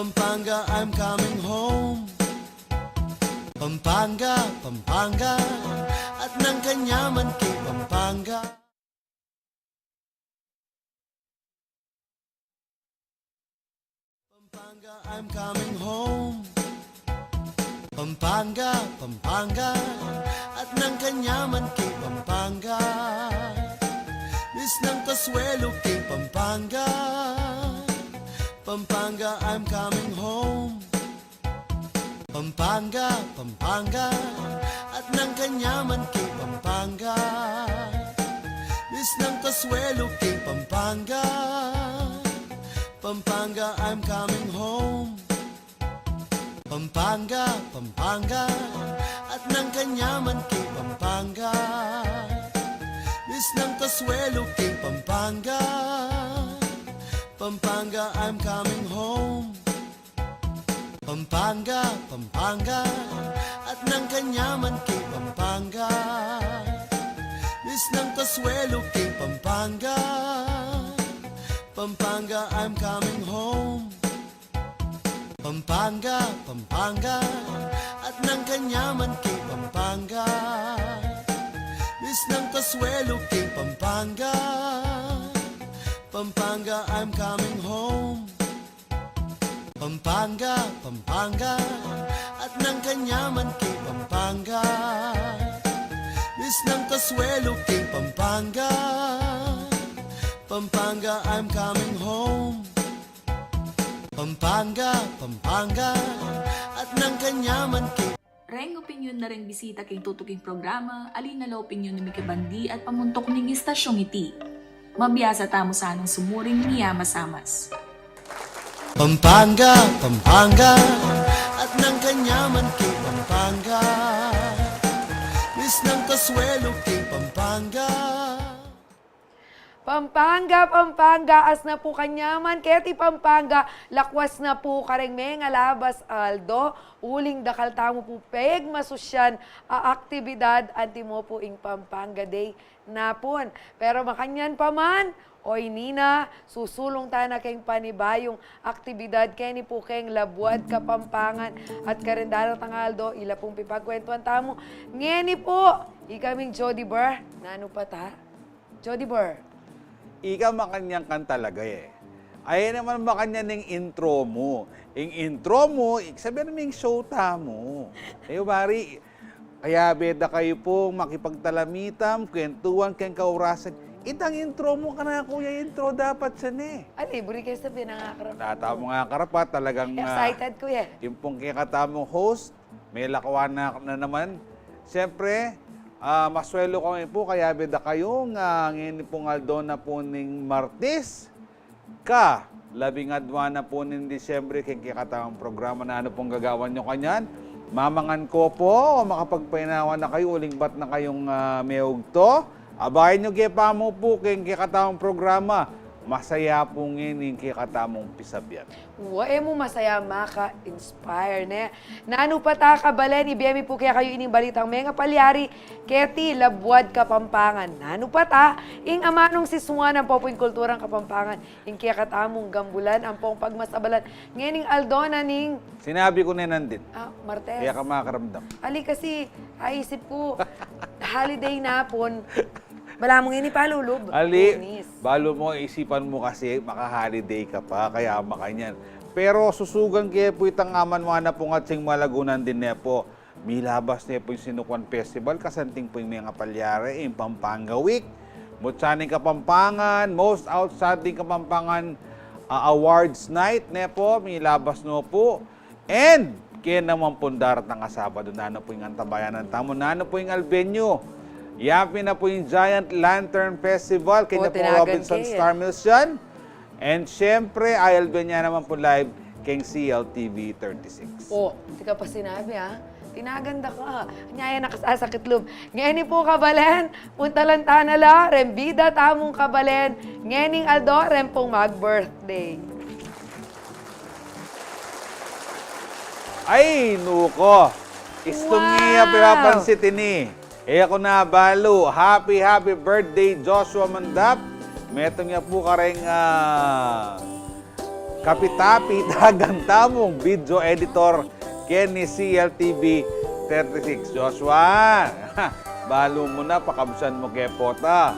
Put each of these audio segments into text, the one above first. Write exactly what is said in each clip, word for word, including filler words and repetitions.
Pampanga, I'm coming home. Pampanga, Pampanga, at nang kanyaman king Pampanga. Pampanga, I'm coming home. Pampanga, Pampanga, at nang kanyaman king Pampanga. Miss nang kasuelo king Pampanga. Pampanga, I'm coming home. Pampanga, Pampanga, at nang kanyaman king Pampanga. Miss nang kasuelo king Pampanga. Pampanga, I'm coming home. Pampanga, Pampanga, at nang kanyaman king Pampanga. Miss nang kasuelo king Pampanga. Pampanga, I'm coming home. Pampanga, Pampanga, at nang kanyaman king Pampanga. Miss nang kasuelo king Pampanga. Pampanga, I'm coming home. Pampanga, Pampanga, at nang kanyaman king Pampanga. Miss nang kasuelo king Pampanga. Pampanga, I'm coming home. Pampanga, Pampanga, at nang kanyaman king Pampanga. Miss nang kasuelo king Pampanga. Pampanga, I'm coming home. Pampanga, Pampanga, at nang kanyaman king Reng opinyon na reng bisita king tutuking programa, ali na la opinyon ning mikibandi at pamuntuk ning istasyong iti. Mabiasa tamu sanang sumuring miyamasamas. Pampanga, Pampanga, at nang kanyaman king Pampanga. Miss nang kasuelo king Pampanga. Pampanga, Pampanga, as na pu kanyaman keti Pampanga, lakwas na pu kareng mengalabas aldo, uling dakal tamu pu pegmasusyan a aktibidad, antimo pu ing Pampanga Day napun. Pero makanyan pa man, oy nina, susulung tana keng panibayung aktibidad keni pu keng Labuad Kapampangan at kareng daratang aldo, ila pung pipagkwentuan tamu. Ngeni pu, ikaming Jody Burr, nanu pa ta? Jody Burr. Ika makanyan ka talaga e. Ay naman makanyan ing intro mu. Ing intro mu, ibig sabihin mu ing show tamu. E, bari, kayabe da kayu pung makipagtalamitam, kwentuan, keng kaurasan. Itang intro mu, kanaku ya intro dapat sa ne. Ali, buri ke sa pinangakarapat. Nata mu nga karapat, talagang, ah, excited ku ya. Ing pung kekatamung host, Melakwan na, na naman. Siyempre, ah, masuelo kami pu, kayabe da kayu, ah, ngeni pung aldo na pu ning Martes, ka labing adwa na pu ning Disyembre, keng kekatamung programa. Nanu pung gagawan yu kanyan? Mamangan ko pu, o makapagpainawa na kayu, uling bat na kayung, ah, meugto? Abayan yu ke pamu pu keng kekatamung programa. Masaya pu ngeni ing kekatamung pisabyan. Wa, e mu masaya, maka-inspire, ne? Nanu pa ta, kabalen, ibie mi pu kekayu ining balitang mengapalyari keti Labuad Kapampangan. Nanu pa ta, ing amanung sisuan ampo pu ing kulturang Kapampangan, ing kekatamung gambulan ampong pagmasabalan ngening aldo na ning... Sinabi ku ne nandin. Ah, Martes. Kaya ka makaramdam. Ali kasi, aisip ku, holiday na pun. Balamu ngeni palulub. Ali, Lunes. Balu mu, isipan mu kasi, maka-holiday ka pa, kaya makanyan. Pero susugan ke pu itang amanung anak pung atsing malagunan din ne pu. Milabas ne pu ing Sinukuan Festival, kasanting pu ing mengapalyari, ing Pampanga Week. Mutya ning Kapampangan, most outstanding Kapampangan, ah, awards night ne pu, milabas no pu. And, kaya naman pung daratang a Sabado, nanu pu ing antabayanan tamu, nanu pu ing alben yu? Yapin na pu ing Giant Lantern Festival, keng Robinson Star Mills yan. And, siyempre, alben ya naman pu live keng C L T V thirty-six. O, di ka pa sinabi, ha? Tinagan da ka. Nyaya na kasasakit lub. Ngeni pu, kabalen, puntalan ta na la reng bida tamung kabalen ngening aldo, reng pung mag-birthday. Ay, nuko. Istung iya pipapansit ini. E ku na balu. Happy, happy birthday, Joshua Mandap. Metung ya pu kareng, ah, Kapitapi, dagan tamung video editor, Kenny C L T V thirty-six. Joshua, balu mu na, pakabsan mu ke pota.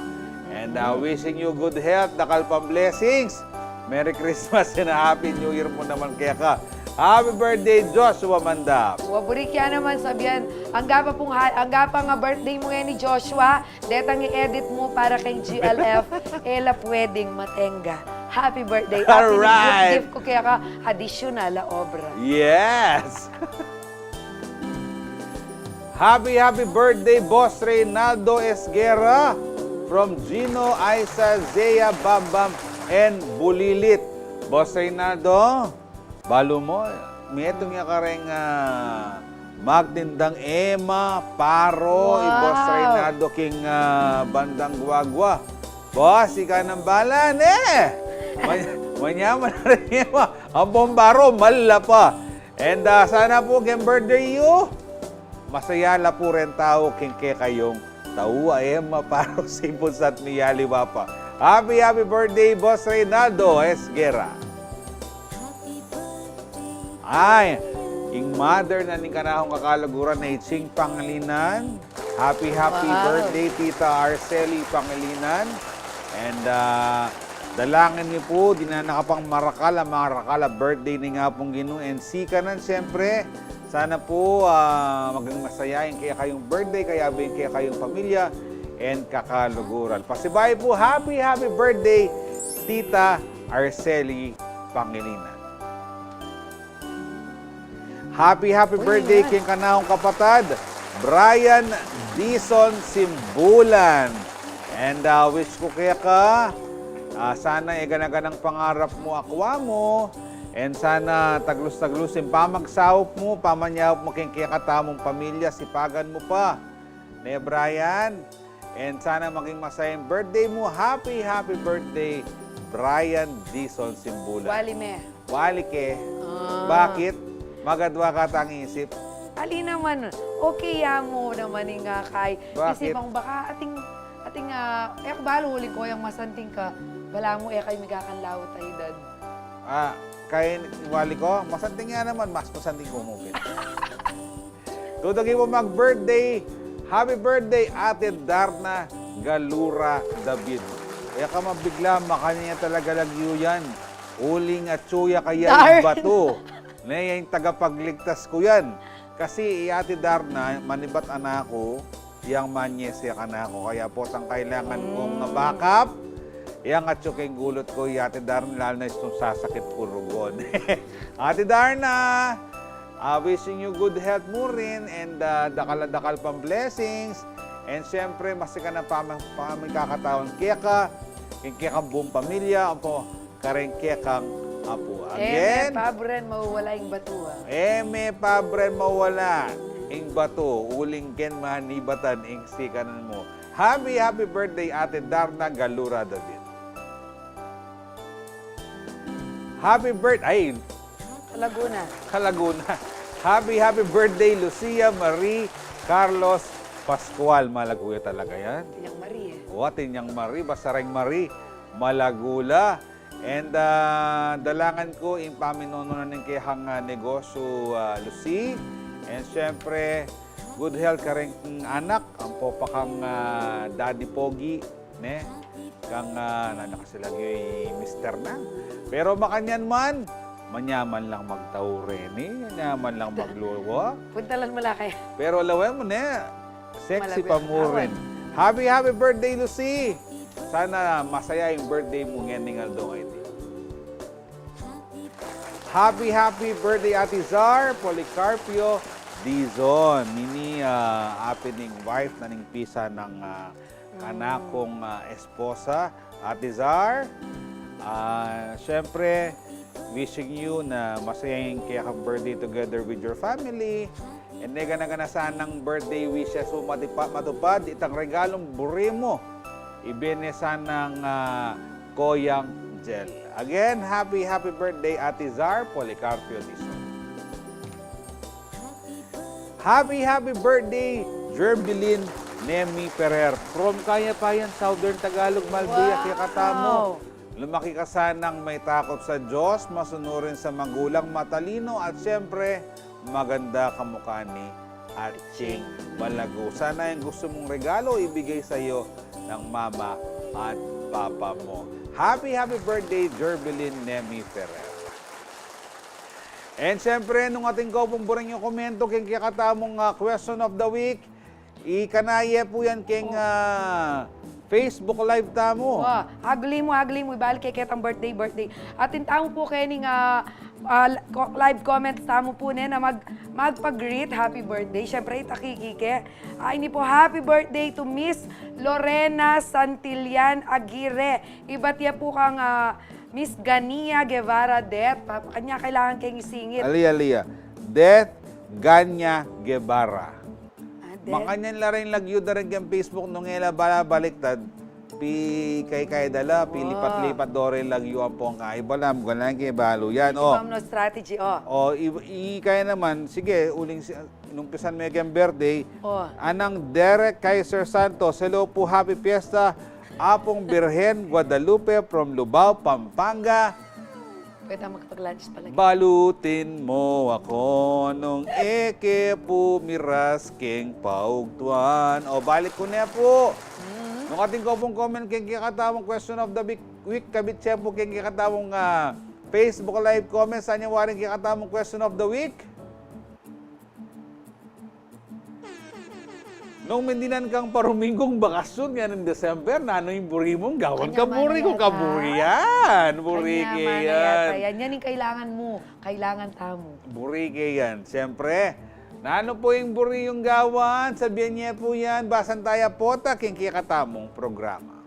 And uh, wishing you good health, dakal pang blessings. Merry Christmas and a Happy New Year mu naman keka. Happy birthday, Joshua Mandap. Wa, buri ke naman sabian, angga pa pung ha-, angga pa nga birthday mu ngeni, Joshua, detang i-edit mu para keng G L F, e la pwedeng matenga. Happy birthday. Atin ing gift, alright, gift ku keka, adisyonal a obra. Yes! Happy, happy birthday, Boss Reynaldo Esguerra, from Gino, Aiza, Zea, Bambam, and Bulilit. Boss Reynaldo, balu mu, metung ya kareng, ah, magtindang ema, paro, i Boss, wow, Reynaldo king, ah, bandang Guagua. Boss, ika nang bala, ne? Manya-, manyaman na ring ema. Ampong baro, mala pa. And, ah, sana pu keng birthday yu, masaya la pu reng tau keng kekayung tau a ema, paro, sipun, sat miyaliwa pa. Happy, happy birthday, Boss Reynaldo Esguerra. Ay, ing mother na ning kanakung kakaluguran na i Ching Pangilinan. Happy, happy, wow, birthday, Tita Arceli Pangilinan. And, ah, dalangin yu pu, dinan na ka pang marakal a marakal a birthday ning Apung Ginu. And sikanan, siyempre, sana pu, ah, maging masaya ing kekayung birthday, kayabe ing kekayung pamilya and kakaluguran. Pasibayu pu, happy, happy birthday, Tita Arceli Pangilinan. Happy, happy, uy, birthday, yan, keng kanakung kapatad, Brian Dison Simbulan. And, ah, wish ku keka, ah, sana e gana-ganang pangarap mu akua mu. And sana taglus-taglus ing pamagsaup mu, pamanyaup mu keng kekatamung pamilya, sipagan mu pa. Ne, Brian? And sana maging masaya ing birthday mu. Happy, happy birthday, Brian Dison Simbulan. Wali me. Wali ke. Ah. Bakit? Magadwa ka tang isip. Ali naman, okay ya mu naman ing, ah, kay. Bakit? Isipan ku baka ating, ating, ah, e ku balu uling koyang masanting ka, balamu e kayu migakan laut a edad. Ah, kay wali ku, masanting ya naman, mas masanting ku mu pin. Tutuki pu mag-birthday. Happy birthday, Ate Darna Galura David. E ka mabigla, makanyan ya talaga lagyu yan. Uling atyu ya kaya ing batu. Ne, ya ing tagapagligtas ku yan. Kasi i Ate Darna, manibat anak ku, yang manyese kanaku. Kaya potang kailangan kung backup, yang atyu keng gulut ku, i Ate Darna, lalu na istung sasakit ku rugon. Ate Darna, ah, wishing you good health mu rin and, ah, dakal a dakal pang blessings. And siyempre, masikan a pam-, pamikakatawan keka, keng kekang buung pamilya, ampo kareng kekang apu. Again, e me pabren mawala ing batu, ah. E me pabren mawala ing batu, uling ken manibatan ing sikanan mu. Happy, happy birthday, Ate Darna Galura David. Happy birth-, ay, Kalaguna. Kalaguna. Happy, happy birthday, Lucia Marie Carlos Pascual. Malaguya talaga yan. Tinyang Marie, e. O, Tinyang Marie, basta reng Marie, malagu la. And, ah, dalangan ku ing paminununan ning kekang, ah, negosyu, ah, Lucy. And syempre, good health kareng anak, ampo pa kang, ah, Daddy Pogi, ne? Kang, ah, nanu kasi lagyu i mister na. Pero makanyan man, manyaman lang magtaure, ne? Manyaman lang magluwa. Puntalan mu la kaya. Pero lawen mu, ne? Sexy pa mu rin. Happy, happy birthday, Lucy! Sana masaya ing birthday mu ngening aldo ngeni. Happy, happy birthday, Ate Zar Policarpio Dizon. Nini, ah, ape ning wife na ning pisa nang, ah, kanakung, ah, esposa, Ate Zar. Ah, syempre, wishing you na masaya ing kekang birthday together with your family. And ne gana-gana sanang birthday wishes mu matipa-, matupad itang regalung buri mu. Ibie ne sanang, ah, Koyang Jel. Again, happy, happy birthday, Ate Zar Policarpio Dizon. Happy, happy birthday, Jerbilin Nemi Ferrer. From Kayapayan, Southern Tagalog, Maldea, wow, kekatamu. Lumaki ka sanang may takot sa Diyos, masunurin sa magulang, matalino, at siyempre, maganda kamukha ni Atching Balagu. Sana yung gusto mong regalo ibigay sa'yo ng mama at papa mo. Happy, happy birthday, Jerbilyn Nemi Ferrer. And siyempre, nung atin ko pung buring yung komento, keng kekatamung, ah, question of the week, ikana ye pu yan keng, ah, Facebook Live tamu. Wa, agli mu, agli mu, ibalik ke ketang birthday, birthday. Atin tamu pu kening, ah, ah, ko-, live comments tamu pu, ne, na mag-, magpa-greet, happy birthday. Siyempre, ita kiki ke. Ay, ini pu, happy birthday to Miss Lorena Santillan Aguirre. Ibat ya pu kang, ah, Miss Gania Guevara, det. Pa-, kanya kailangan keng isingit. Alia, alia. Det Gania Guevara. Ah, det. Makanyan la rin lagyu da rin keng Facebook nung e la bala baliktad. Pi kay kay da la, pi lipat-lipat do rin lagyu ampong kaiba la, mukha lang ke balu yan. O. Ipam no strategy, o. O, i, i kaya naman, sige, uling si, inumpisan me keng birthday. O. Anang Derek Kaiser Santos, hello pu, happy fiesta, Apung Birhen Guadalupe from Lubao, Pampanga. Pwede tayo makipag-lunch pala. Balutin mo ako nung e ke pu miras keng paugtuan. O, balik ku ne pu. Mm. Nung atin ko pung comment keng kekatamung question of the week, week, kabit siya pu keng kekatamung, ah, Facebook Live comment, saan ya waring kekatamung question of the week? Nung mindinan kang paruminggung bakasyon ngeni December, nanu ing buri mung gawan? Kanya kaburi mana ku, yata. Kaburi yan. Buri ke yan. Kanya mana yata yan. Yan ing kailangan mu. Kailangan tamu. Buri ke yan. Siyempre, nanu pu ing buri yung gawan? Sabian ye pu yan. Basan taya pota keng kekatamung programa.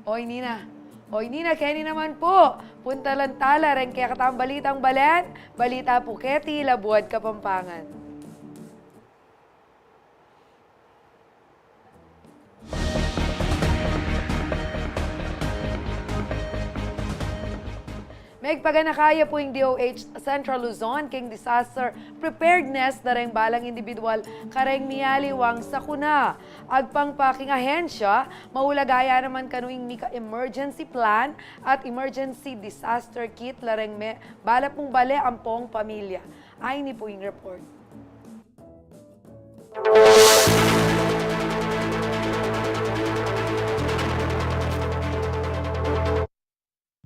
Oy, nina. Oy, nina, keni naman pu. Puntalan tala reng kekatang balitang balen. Balita pu keti Labuad Kapampangan. Megpaganaka ya pu ing D O H Central Luzon keng disaster preparedness da reng balang indibidwal kareng miyaliwang sakuna. Agpang pa king ahensya, maulaga ya naman kanu ing mika emergency plan at emergency disaster kit la reng me-, bala pung bale ampong pamilya. Ay, ini pu ing report.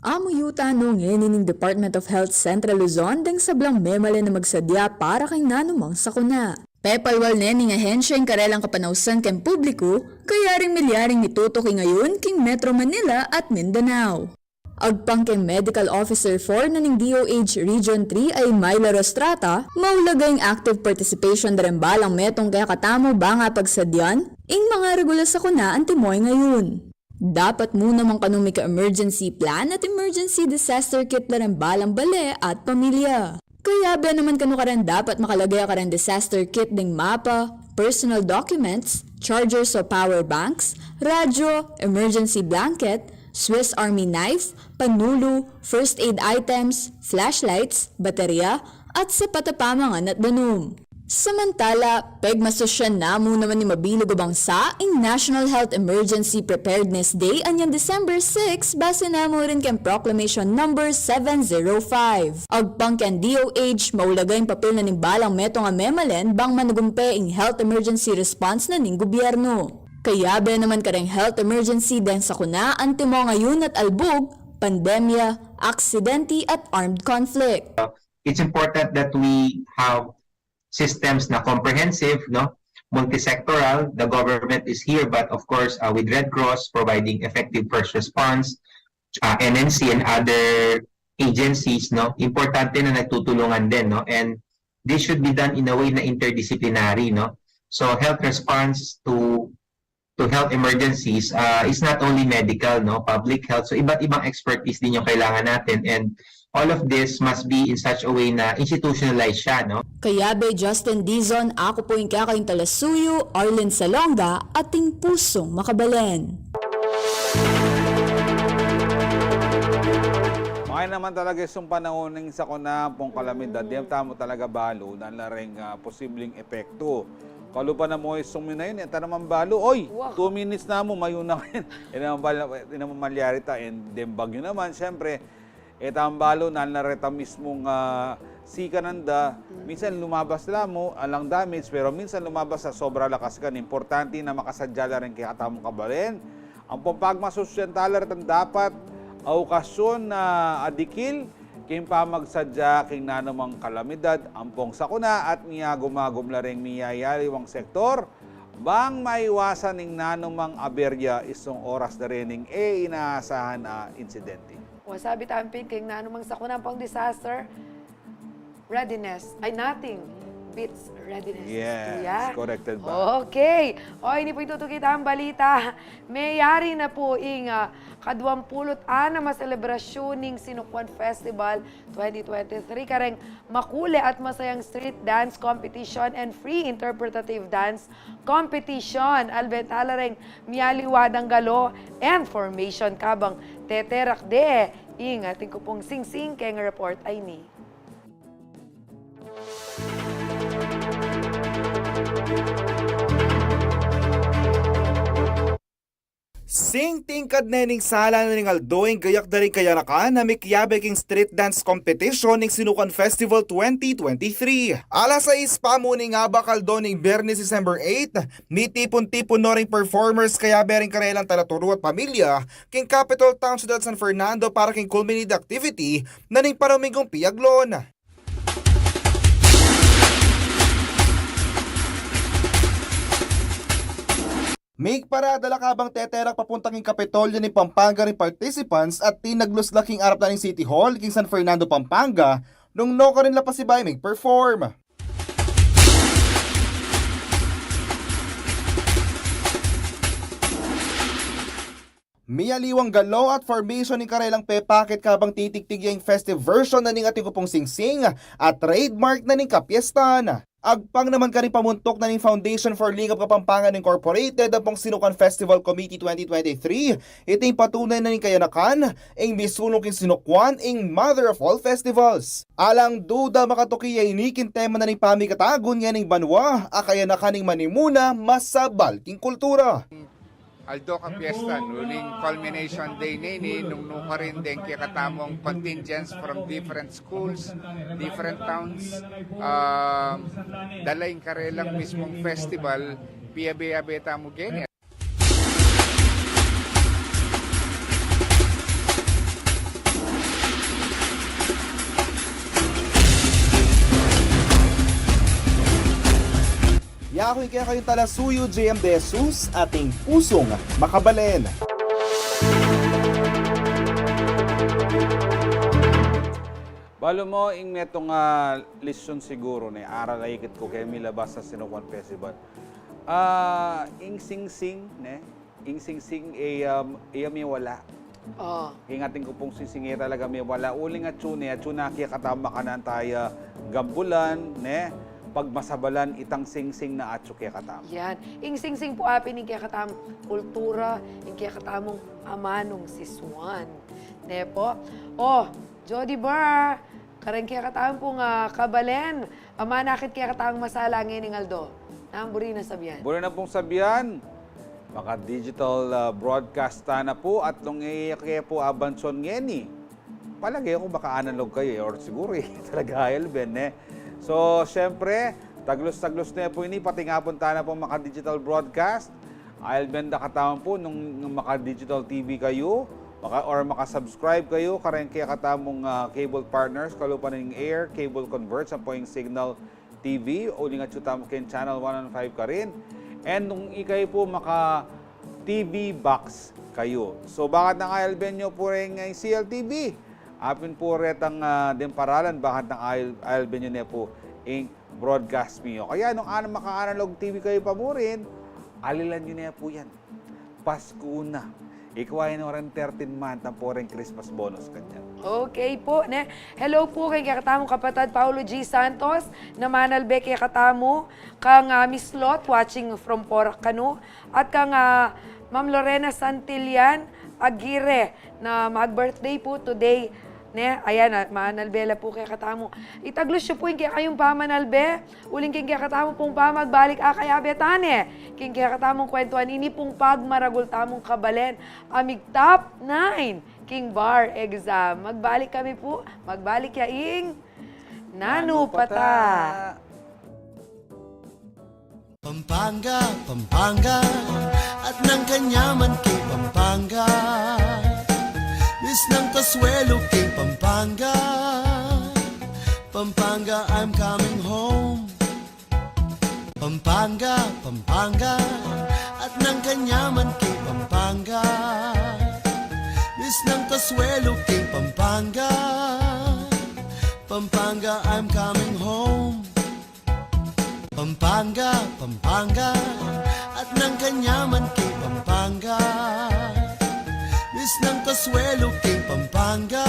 Amuyutan no ngeni ning Department of Health Central Luzon deng sablang memalen a magsadya para keng nanumang sakuna. Pepalwal ne ning ahensya ing karelang kapanausan keng publiku, kaya ring milyaring mitutuki ngayun king Metro Manila at Mindanao. Agpang keng Medical Officer four na ning D O H Region three a i Myla Rostrata, maulaga ing active participation da reng balang metung kekatamu bang apagsadyan ing mangaregula sakuna antimo ing ngayun. Dapat mu naman kanung mika emergency plan at emergency disaster kit la reng balang bale at pamilya. Kayabe naman kanu kareng dapat makalage kareng disaster kit ding mapa, personal documents, chargers o power banks, radyo, emergency blanket, Swiss Army knife, panulu, first aid items, flashlights, baterya, at sapat a pamangan at danum. Samantala, pegmasusyan na mu naman ning mabilug a bangsa ing National Health Emergency Preparedness Day anyang December six, base na mu rin keng Proclamation Number seven zero five. Agpang keng D O H, maulaga ing papil na ning balang metung a memalen bang managumpe ing health emergency response na ning gubyernu. Kayabe naman kareng health emergency deng sakuna antimo ngayun at albug, pandemya, aksidente at armed conflict. It's important that we have systems na comprehensive, no? Multi-sectoral, the government is here, but of course, uh, with Red Cross providing effective first response, uh, N N C and other agencies, no? Importante na nagtutulungan din, no? And this should be done in a way na interdisciplinary, no? So, health response to to health emergencies, uh, is not only medical, no, public health. So, iba't ibang expertise din yung kailangan natin, and all of this must be in such a way na institutionalized siya, no? Kayabe Justin Dizon, aku pu ing kekayung talasuyu, Arlene Salonga, ating pusung makabalen. Maya naman talaga isung panaun ning sakuna ampong kalamidad, di tamu talaga balu, dan la ring, ah, posibleng epektu. Balu pa namu isung minayun, e ta naman balu. Oy, two minutes na mu, mayun na ngayan. E naman balu, e naman malyari ta, and then bagyu naman, syempre, e ta naman balu, nanu na reta mismung, ah, sikanan da. Minsan lumabas la mu, alang damage, pero minsan lumabas a sobra lakas kan. Importante na makasadya la rin kekatamung kabalen. Ampong pagmasusyanta la retang dapat a okasyon na adikil king pamagsadya king nanumang kalamidad, ampong sakuna at miyagum-agum la ring miyayaliwang sektor, bang maiwasan ing nanumang aberya isung oras da rening e inaasahan a insidente. O, sabi tampin king nanumang sakuna ampong disaster, readiness, ay, nothing beats readiness. Yes, corrected ba? Okay. O, ini pu ing tutuki tang balita. Meyari na pu ing, ah, kaduampulu't anam a selebrasyun ning Sinukuan Festival twenty twenty-three, kareng makule at masayang street dance competition and free interpretative dance competition. Alben ta la reng miyaliwa dang galo and formation kabang teterak de ing atin ku pung singsing keng report a ini. Singting kad ne ning sala na ning aldo ing gayak da ring kayanakan a mikiabe king street dance competition ning Sinukuan Festival twenty twenty-three. Alas sais pa mu ning abak aldo ning Biyernes, December eight, mitipun-tipun no ring performers kayabe ring karelang talaturu at pamilya king capital town siyudad San Fernando para king culminating activity na ning paruminggong piaglon. Migparada la kabang teterak papunta king Kapitolyo ning Pampanga ring participants at tinaglus la king arap na ning City Hall king San Fernando, Pampanga, nung nukarin la pasibayu mig-perform. Miyaliwang galo at formation ing karelang pepakit kabang titigtig ya ing festive version na ning atin ku pung singsing at trademark na ning kapiestan. Agpang naman karing pamuntuk na ning Foundation for Lingap Kapampangan Incorporated ampong Sinukuan Festival Committee twenty twenty-three, iting patunay na ning kayanakan ing misulung king Sinukuan, ing mother of all festivals. Alang duda makatuki ya ini king tema na ning pamikatagun ngening banua a kayanakan ning manimuna masabal king kultura. Aldo kapiestan, uling culmination day na ini, nung nukarin deng kekatamung contingents from different schools, different towns, um, dala ing karelang mismung festival, piabe-abe tamu gene. Yaku ing kekayung talasuyu, J M De Jesus, atin pusung makabalen. Balu mu ing metung a lesyun siguru, ne, aral a ikit ku keng milabas a Sinukuan Festival. Ah, ing singsing, ne, ing singsing, e, um, e ya miwala. O. Ing atin ku pung singsing e talaga miwala. Uling atyu ne, atyu na kekatamung makanyan taya gambulan, ne, pagmasabalan itang singsing na atyu kekatamu. Yan. Ing singsing pu apin ing kekatamung kultura, ing kekatamung amanung sisuan. Ne pu? O, Jody Bar, kareng kekatamu pung, ah, kabalen, amanakit kekatamu masala ngening aldo. Nanu buri na sabian? Buri na pung sabian, maka-digital, ah, broadcast ta na pu at nung e ke pu abansuan ngeni, palage ku baka analog kayu, e, or siguru, e, talaga ayalben, e. So, syempre, taglus-taglus ne pu ini, patingapun ta na pung maka-digital broadcast. Ayalben da katamu pu nung, nung maka-digital T V kayu, maka, or maka-subscribe kayu kareng kekatamung, ah, cable partners, kalupa na ning Air, Cable Converts, ampo ing Cignal T V, uling atyu tamu keng channel one one five karin. And nung ikayu pu maka-T V box kayu, so bakanting ayalben yu pu reng, ah, C L T V. Apin pu retang, ah, deng paralan, bakanting ayal-, ayalben yu ne pu ing broadcast mi. O kaya nung ana-, maka-analog T V kayu pa murin, alilan yu ne pu yan. Pasku na. Ikwa ing reng thirteenth month, ampo reng Christmas bonus kanyan. Okay pu, ne? Hello pu keng kekatamung kapatad Paulo G Santos, na manalbe kekatamu, kang, ah, Miss Lot, watching from Porac, Canu, at kang, ah, Ma'am Lorena Santillan Aguirre, na mag-birthday pu today, Ne, ayan na, manalbe la pu kekatamu. Itaglus yu pu ing kekayung pamanalbe, uling king kekatamu pung pamagbalik, a kayabe ta ne king kekatamung kwentuhan, ini pung pagmaragul tamung kabalen a mig-top nine king bar exam. Magbalik kami pu, magbalik ya ing Nanu Pa Ta. Pampanga, Pampanga, at nang kanyaman king Pampanga. Miss ng kasuelo king Pampanga. Pampanga, I'm coming home. Pampanga, Pampanga, at nang kanyaman king Pampanga. Miss ng kasuelo king Pampanga. Pampanga, I'm coming home. Pampanga, Pampanga, at nang kanyaman king Pampanga. Miss ng kasuelo king Pampanga.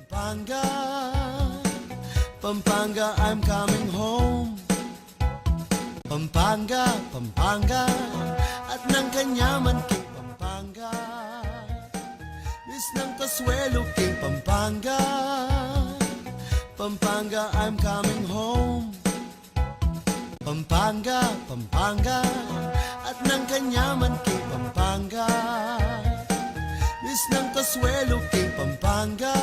Pampanga, Pampanga, I'm coming home. Pampanga, Pampanga, at nang kanyaman king Pampanga. Miss ng kasuelo king Pampanga. Pampanga, I'm coming home. Pampanga, Pampanga, at nang kanyaman king Pampanga. Miss ng kasuelo king Pampanga.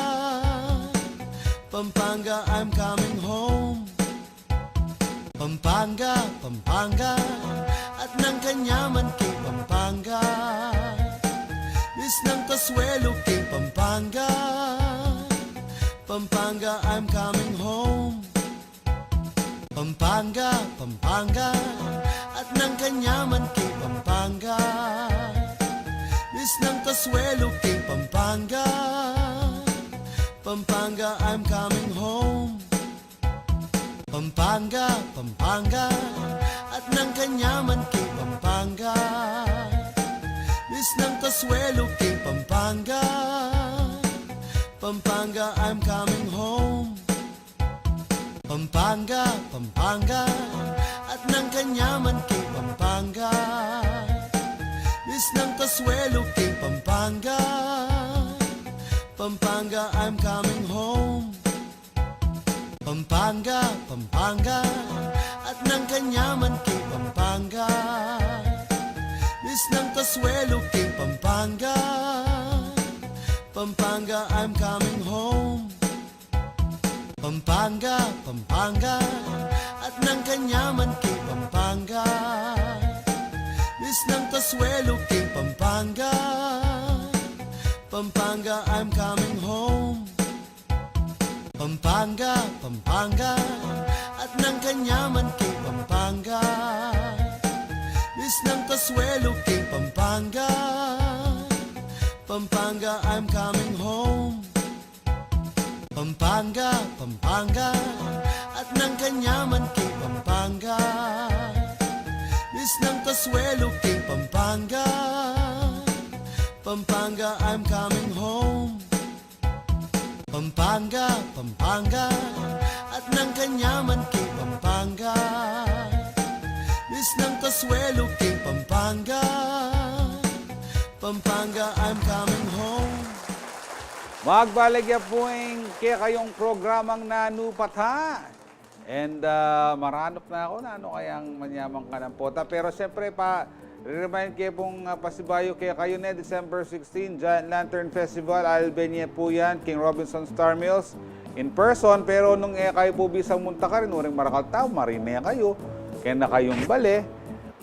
Pampanga, I'm coming home. Pampanga, Pampanga, at nang kanyaman king Pampanga. Miss ng kasuelo king Pampanga. Pampanga, I'm coming home. Pampanga, Pampanga, at nang kanyaman king Pampanga. Miss ng kasuelo king Pampanga. Pampanga, I'm coming home. Pampanga, Pampanga, at nang kanyaman king Pampanga. Miss ng kasuelo king Pampanga. Pampanga, I'm coming home. Pampanga, Pampanga, at nang kanyaman king Pampanga. Miss ng kasuelo king Pampanga. Pampanga, I'm coming home. Pampanga, Pampanga, at nang kanyaman king Pampanga. Miss ng kasuelo king Pampanga. Pampanga, I'm coming home. Pampanga, Pampanga, at nang kanyaman king Pampanga. Miss ng kasuelo king Pampanga. Pampanga, I'm coming home. Pampanga, Pampanga, at nang kanyaman king Pampanga. Miss ng kasuelo king Pampanga. Pampanga, I'm coming home. Pampanga, Pampanga, at nang kanyaman king Pampanga. Miss ng kasuelo king Pampanga. Pampanga, I'm coming home. Pampanga, Pampanga, at nang kanyaman king Pampanga. Miss ng kasuelo king Pampanga. Pampanga, I'm coming home. Magbaligya pu ing kekayung programang Nanu Pa Ta. And, ah, maranup na ku, nanu kayang manyaman kanang pota. Pero siyempre, pa, re-remind ke pung, ah, pasibayu kekayu ne, December sixteen, Giant Lantern Festival, Isle of Beni pu yan, King Robinson Star Mills, in person. Pero nung e kayu pu bisang munta karin, uling marakal tau, marine kayu, kena kayung bale,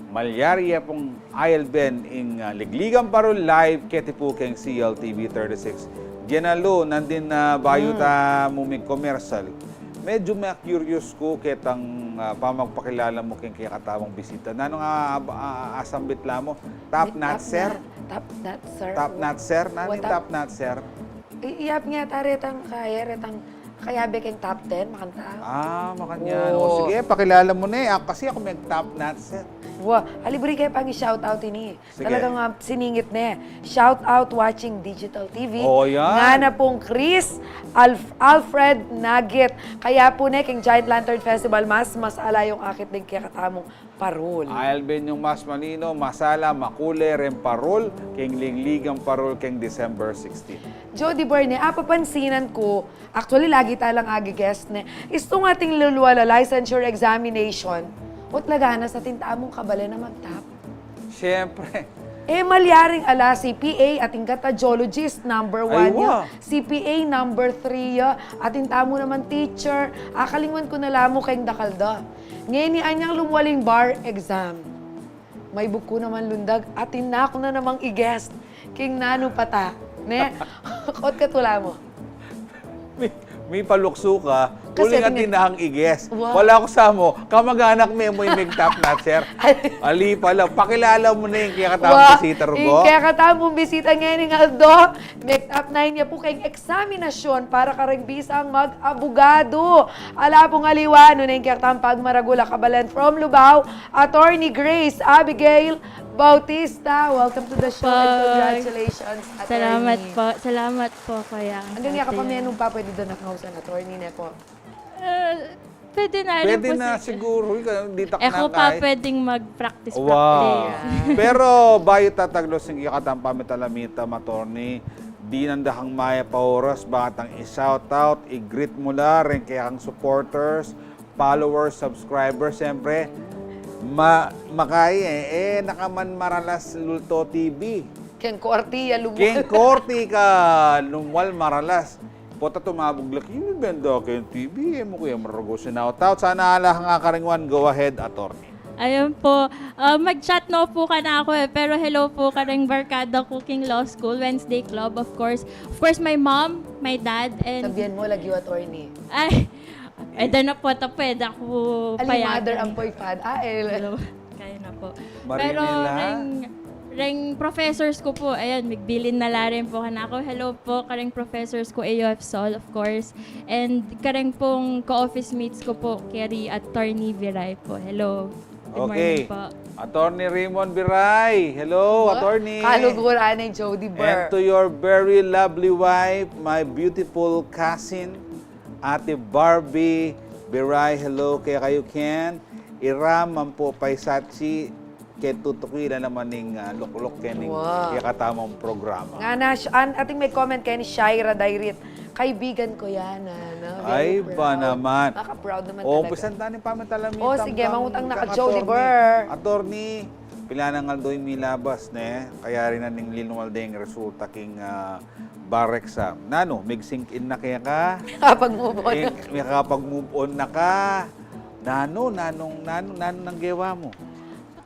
malyari ya pung Isle of Beni ing, ah, ligligan pa ru live keti pu keng C L T V thirty-six. Diana Lu, nandin na bayu ta mu mig-commercial. Medyu me-curious ku ketang, ah, pamagpakilala mu keng kekatamung bisita. Nanu nga, ah, ah, asambit la mu? Top notcher? Top notcher. Top notcher? Nanu ing top notcher? Iyap nga ta retang kaya, retang kayabe keng top ten, makanta. Ah, makanyan. O, sige, pakilala mu ne. Kasi aku me-top notcher. Wa, ali buri ke pang i-shout out ini. Sige. Talagang, ah, siningit ne. Shout out watching Digital T V. O, yan. Ngana pung Chris Alf-, Alfred Nagit. Kaya pu ne keng Giant Lantern Festival, mas, mas ala yung akit deng kekatamung parol. Alvin, yung mas malino, masala, makule, reng parol, keng Liglig a Parol, keng December sixteen. Jody Berne, apapansinan ku, actually, lagi ta lang agi-guest ne. Istung ating luluala licensure examination, o talaga na sa atin tamung kabalen a mag-top. Siyempre. E malyaring ala C P A, atin kata geologist, number one ya. C P A, number three ya. Atin tamu naman teacher. Akalingwan ku na la mu keng dakal da. Ngeni anyang lumualing bar exam. Maibuk ku naman lundag, atin na ku na namang i-guest. King nanu pa ta, ne? Kot katula mu. Mi, mipaluksu ka, kasi uling atin na kang i-guest. Wow. Wala ku sa mu, kamag-anak me mu ing mig-top notcher. Ali pala, pakilala mu ne ing kekatamung bisita, rugo. Ing kekatamung bisita ngening aldo, meg-top nine ya pu keng eksaminasyon para kareng bisang mag-abugadu. Ala pung aliwa, nune ing kekatamung pagmaragul a kabalen from Lubao, Attorney Grace Abigail Bautista, welcome to the show and congratulations, Attorney. Salamat po. Salamat po, Kuya. Anggang ya ka pa menung pa, pwede da na kang ausan, Attorney, ne po? Ah, pwede na rin po, siguro. Ikaw, ditak na kay. E ko pa pwedeng mag-practice, practice. Pero bayu ta taglos ing kekatamung pamitalamita, Attorney, dinan da kang mayap a oras, ba tang i-shout out, i-greet mu la reng kekang supporters, followers, subscribers, siyempre, ma-, makai, e, e na ka man maralas Lulto T V. Keng korte ya lumual. Keng korte ka lumual maralas. Pota tumabug la, "King benda keng T V, e mu ke ya maragu sinautout." Sana ala kang akaringwan, go ahead, Attorney. Ayun po. Ah, mag-chat no po kanaku e, pero hello po kareng barkada ku king law school, Wednesday Club, of course. Of course, my mom, my dad, and... Sabihan mu, lagyu Attorney. Ay, e, da na po, ta pwede ku payagan. Ali mother, ampo i father. Ah, e. Hello. Kaya na po. Pero reng, reng professors ku po, ayan, migbilin na la rin po kanaku. Hello po kareng professors ku, A U F Sol, of course. And kareng pung ka-office mates ku po, keri Attorney Viray po. Hello. Good morning po. Attorney Raymond Viray. Hello, Attorney. Kaluguran ni Jody Burr. And to your very lovely wife, my beautiful cousin, Ate Barbie Viray. Hello kekayu ken. Iram ampo paisachi, keng tutuki la naman ing, ah, lukluk kening kekatamung programa. Ngana, atin me-comment keni, Shaira Dairit. Kaibigan ko yan, ano? Ay, ba naman. Maka-proud naman talaga. O, umpisan ta ne ing pamitalamita. O, sige, mangutang na ka, Jody Burr. Attorney, pilan nang aldo ing milabas, ne? Kayari na ning linwal deng resulta king, ah, bar exam. Nanu, mig-sink in na keka? Kapag-move on na. Kapag-move on na ka? Nanu, nanung, nanu, nanu nang gewa mu?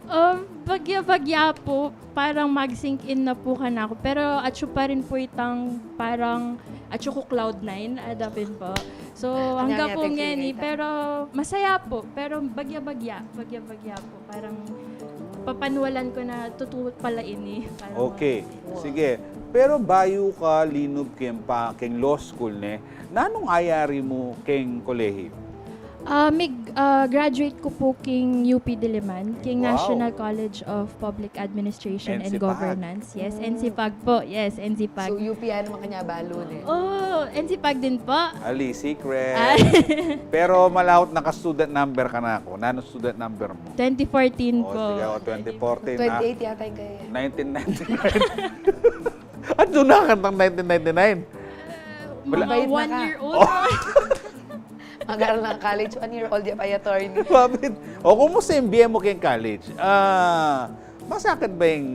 Um, bagya-bagya po, parang mag-sink in na po kanaku. Pero atsu pa rin po itang parang atsu ku cloud nine, adapin po. So, hanggang po ngeni, pero masaya po. Pero bagya-bagya, bagya-bagya po. Parang papanwalan ku na tutu pala ini. Parang okay, sige. Pero bayu ka linub keng pa, keng law school, ne? Nanung ayari mu keng kolehiyu? Ah, mig, ah, graduate ku po king U P Diliman, king National College of Public Administration and Governance. Yes, NCPAG po. Yes, NCPAG. So, U P naman kanya balu, ne? Oh, NCPAG din po. Ali, secret. Pero malaut na ka student number kanaku. Nanu student number mu? Twenty fourteen po. O, sige, o, twenty fourteen, ha? Twenty-eight yata ing kaya. Nineteen ninety-nine. At doon na kantang nineteen ninety-nine. Mga one year old. Mag-aral na college, one year old ya pa, Attorney. Bakit? O, kumusta ing bie mu keng college? Ah, masakit ba ing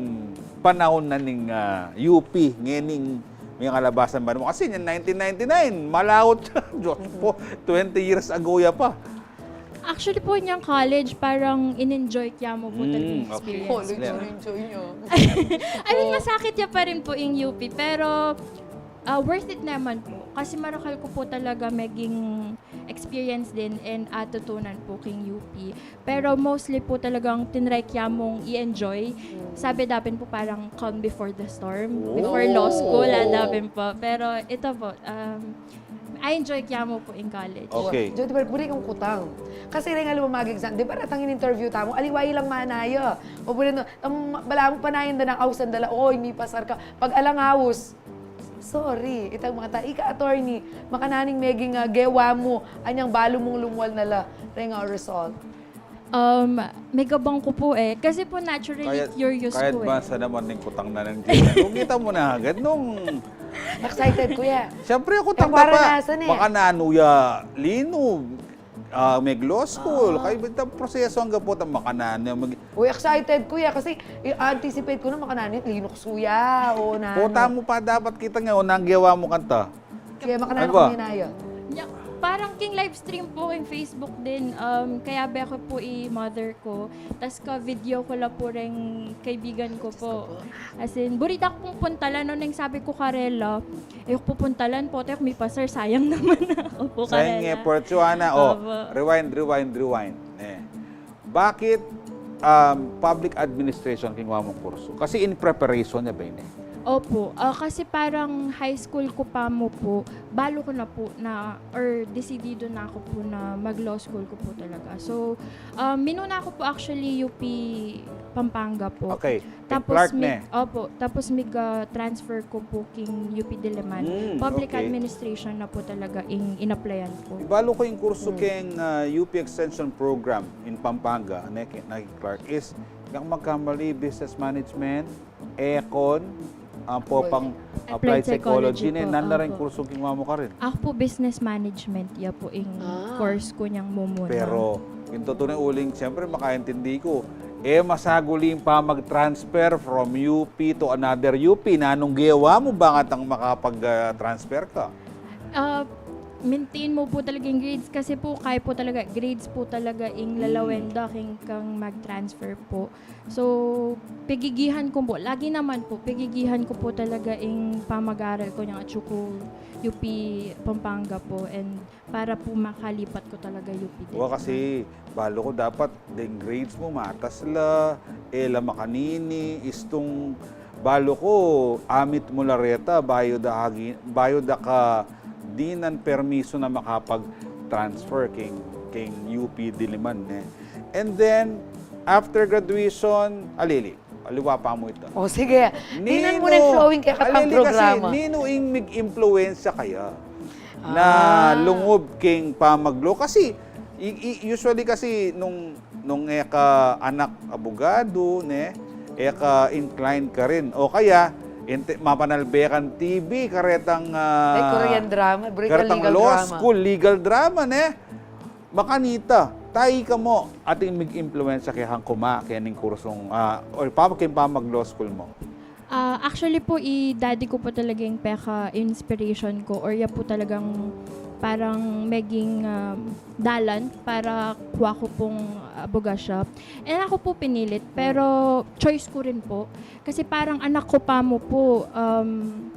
panaun na ning, ah, U P, ngening mingalabasan ba mu? Kasi niyan nineteen ninety-nine, malaut. Diyos po, twenty years ago ya pa. Actually po, inyang college, parang in-enjoy kya mu po talaga ing experience. College, in-enjoy niya. I mean, masakit ya pa rin po ing U P, pero, ah, worth it naman po. Kasi marakal ku pu talaga meging experience din and atutunan pu king U P. Pero mostly pu talagang tinry kya mung i-enjoy. Sabi da pin pu parang calm before the storm. Before law school, ah, da pin pu. Pero ito pu, um, I enjoy kya mu pu in college. Okay. Jody, balik buri kung kutang. Kasi rin nga lumamag exam, di ba, ratang in-interview tamu, aliwa ilang manaya. O buri no, ang bala mu panayan da nang ausan da la, oy, mipasar ka. Pag alang aus, sorry, itang mga ta, ika attorney, makananu ing meging, ah, gewa mu, anyang balu mung lumwal na la, ring, ah, result. Um, megabang ku pu e. Kasi pu naturally curious ku e. Kaya advance naman ning kutang na nang Gina. Nung kita mu na agad, nung excited ku ya. Siyempre, kutang ka pa. Makananu ya, linu, ah, meg-law school. Kaya itang proseso angga pu, itang makananu ya, mag- Uy, excited ku ya kasi i-anticipate ku na makananu ya, linuksu ya, o na. Pota mu pa dapat kita nga, o nang gewa mu kanta. Kaya makananu ku minaya. Nya, parang king live stream pu, king Facebook din, um, kayabe ku pu i mother ku, tas ka-video ku la pu ring kaibigan ku pu. As in, buri da ku pung puntalan, no, neng sabi ku karela, e ku pu puntalan pu, e ku mipasar, sayang naman aku pu karela. Sayang e, Portuana. O, rewind, rewind, rewind. Ne. Bakit, um, public administration kinuha mong kurso? Kasi in preparation na ba yun e? Opo. Ah, kasi parang high school ku pa mu pu, balu ku na pu na, or desidido na ku pu na mag-law school ku pu talaga. So, um, minuna ku pu actually U P Pampanga pu. Okay. Tapos Clark mig-, ne. Opo, tapos mig, ah, transfer ku pu king U P Diliman. Mm, okay. Public administration na pu talaga ing in-applyan ku. Ibalu ku ing kursu king, ah, U P Extension Program in Pampanga, ne, ki-, na Clark is, kung di aku magkamali, business management, econ, ah, pu pang applied psychology, ne, nanu na ring kursu ing kinuha mu karin? Aku pu business management, ya pu ing course ku nyang mumuna. Pero, ing tutu na uling, siyempre, makaintindi ku, e masaguli ing pamag-transfer from U P to another U P. Nanung gewa mu bang atang makapag, ah, transfer ka? Ah, maintain mu pu talaga ing grades kasi pu, kaya pu talaga, grades pu talaga ing lalawen da king kang mag-transfer pu. So, pigigihan ku pu, lagi naman pu, pigigihan ku pu talaga ing pamag-aral ku nyang atsu ku U P Pampanga pu, and para pu makalipat ku talaga U P din. Wa, kasi balu ku dapat deng grades mu matas la, e la makanini, istung balu ku amit mu la reta, bayu da agi-, bayu da ka dinan permisu na makapag-transfer king, king U P Diliman, ne. And then, after graduation, alili, aliwa pa mu ita. O, sige. Dinan mu nang flowing kaya katang programa. Alili, kasi ninu ing mig-impluwensya kaya na lungub king pamag-law? Kasi, i-, i-, usually kasi nung, nung e ka anak abogado, ne, e ka inclined karin. O kaya, inte-, mapanalbe kang T V, karetang, ah, karetang law school, legal drama, ne? Makanita, ta ika mu, atin mig-impluwensya keka kuma, keng kursung, ah, or pa-, keng pamag-law school mu? Ah, actually pu, i daddy ku pu talaga ing peka-inspiration ku, or ya pu talagang parang meging, ah, dalan para kuha ku pung abogasya. E na ku pu pinilit, pero choice ku rin pu. Kasi parang anak ku pa mu pu, um,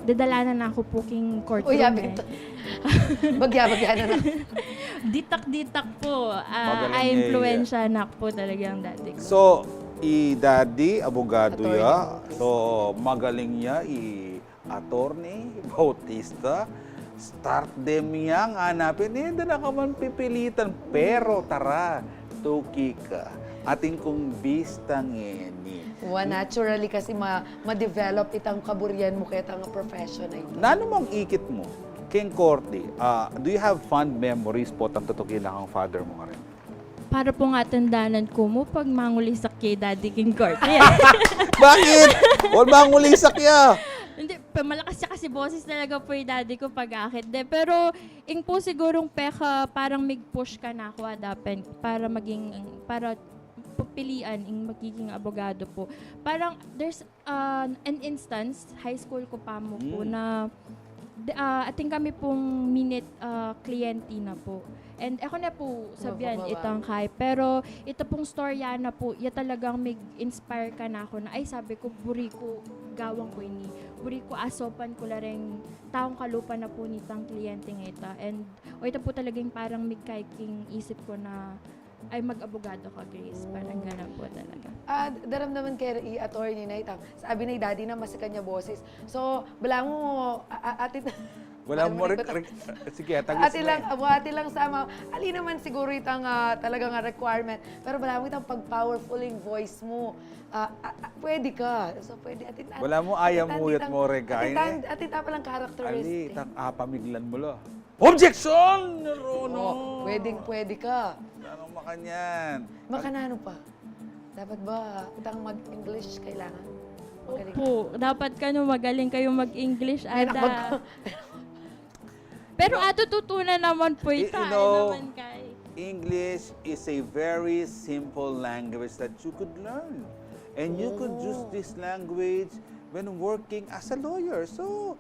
dadalanan na ku pu king courtroom e. Bagya-bagya na na. Ditak-ditak pu, ah, impluwensya na ku pu talaga ing daddy ku. So, i daddy, abogado ya. So, magaling ya i Attorney Bautista, start de mu yang anapin, e da na ka man pipilitan, pero tara, tuki ka. Atin kung bista ngeni. Wa, naturally kasi ma-, ma-develop itang kaburian mu ketang profession a ita. Nanu mung ikit mu keng korte? Ah, do you have fond memories pu tang tutuki na kang father mu karin? Para pung atandanan ku mu pag mangulisak ya i daddy king korte. Bakit? Wal mangulisak ya. Hindi, pa-, malakas ya kasi boses talaga pu i daddy ku pag-akit de. Pero ing pu sigurung peka parang mig-push kanaku, ah, dapat para maging, para pagpilian ing magiging abogado pu. Parang there's, ah, an instance, high school ku pa mu pu na, d-, ah, atin kami pung minit, ah, kliyente na pu. And e ku na pu sabian itang kay, pero ita pung storya na pu, ya talagang mig-inspire kanaku na, ay, sabi ku, buri ku gawang ku ini. Buri ku asopan ku la reng taung kalupa na pu nitang kliyente ngeta. And o ita pu talagang parang migkaiking isip ku na, ay, mag-abogado ka, Grace. Parang ganun po talaga. Ah, daramdaman ke i attorney na itang, sabi na i Daddy na masikan ya boses. So, balamu, a-, a-, atin, Balamu, parang rek-, manikot. Rek-, sige, tagus atin na lang, eh. Abo, atin lang sama. Ali naman siguro itang, ah, talagang, ah, requirement. Pero balamu itang pag-powerful ing voice mu. Ah, ah, ah, pwede ka. So, pwede. Atin, atin, Balamu, aya atin, mu, atin, yat atin, mo, rek, atin, atin, atin, atin, atin, characteristic. Ali, itang apamiglan mu la. Objection, Your Honor! Oh, pwedeng pwede ka. Ano makanyan? Makananu pa? Dapat ba itang mag-English kailangan? Magaling. Opo, dapat kanu magaling kayu mag-English, May ada. Nakapag- Pero atututunan naman po. I-, ita, you know, naman kay. English is a very simple language that you could learn. And you could use Oh. this language when working as a lawyer. So,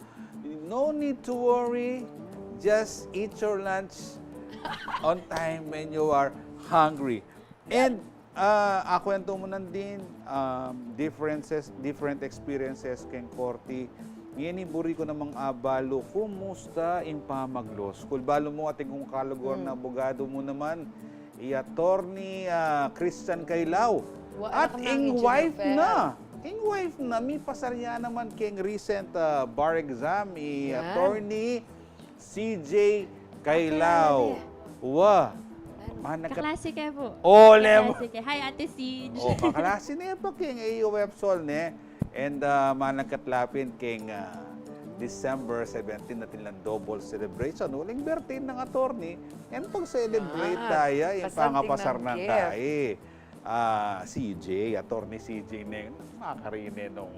no need to worry. Just eat your lunch on time when you are hungry. And, ah, akwentu mu nandin, um, differences, different experiences keng korte. Ngeni buri ku namang abalu, kumusta ing pamag-law school? Balu mu, atin kung kaluguran na abogado mu naman, i Attorney, ah, Christian Kailao. Wa-, At anak ng ing engineer wife na. Ing wife na, mipasar ya naman keng recent, ah, bar exam, i Yan. Attorney C J Kailao. Kilala niya. Wa. Ano? Managkat- Kaklase ke po. Oh, lem- Kaklase ke. Hi, Ate Sij. Oh, kaklase ne pa keng A U F Sol ne. And, ah, managkat la pin keng, ah, December seventeen atin lang double celebration. Uling birthday nang attorney. And pag-celebrate Ah, taya, yung kasanting pangapasar ng nang gift. Tae. Ah, C J, Attorney C J ne, makarine nung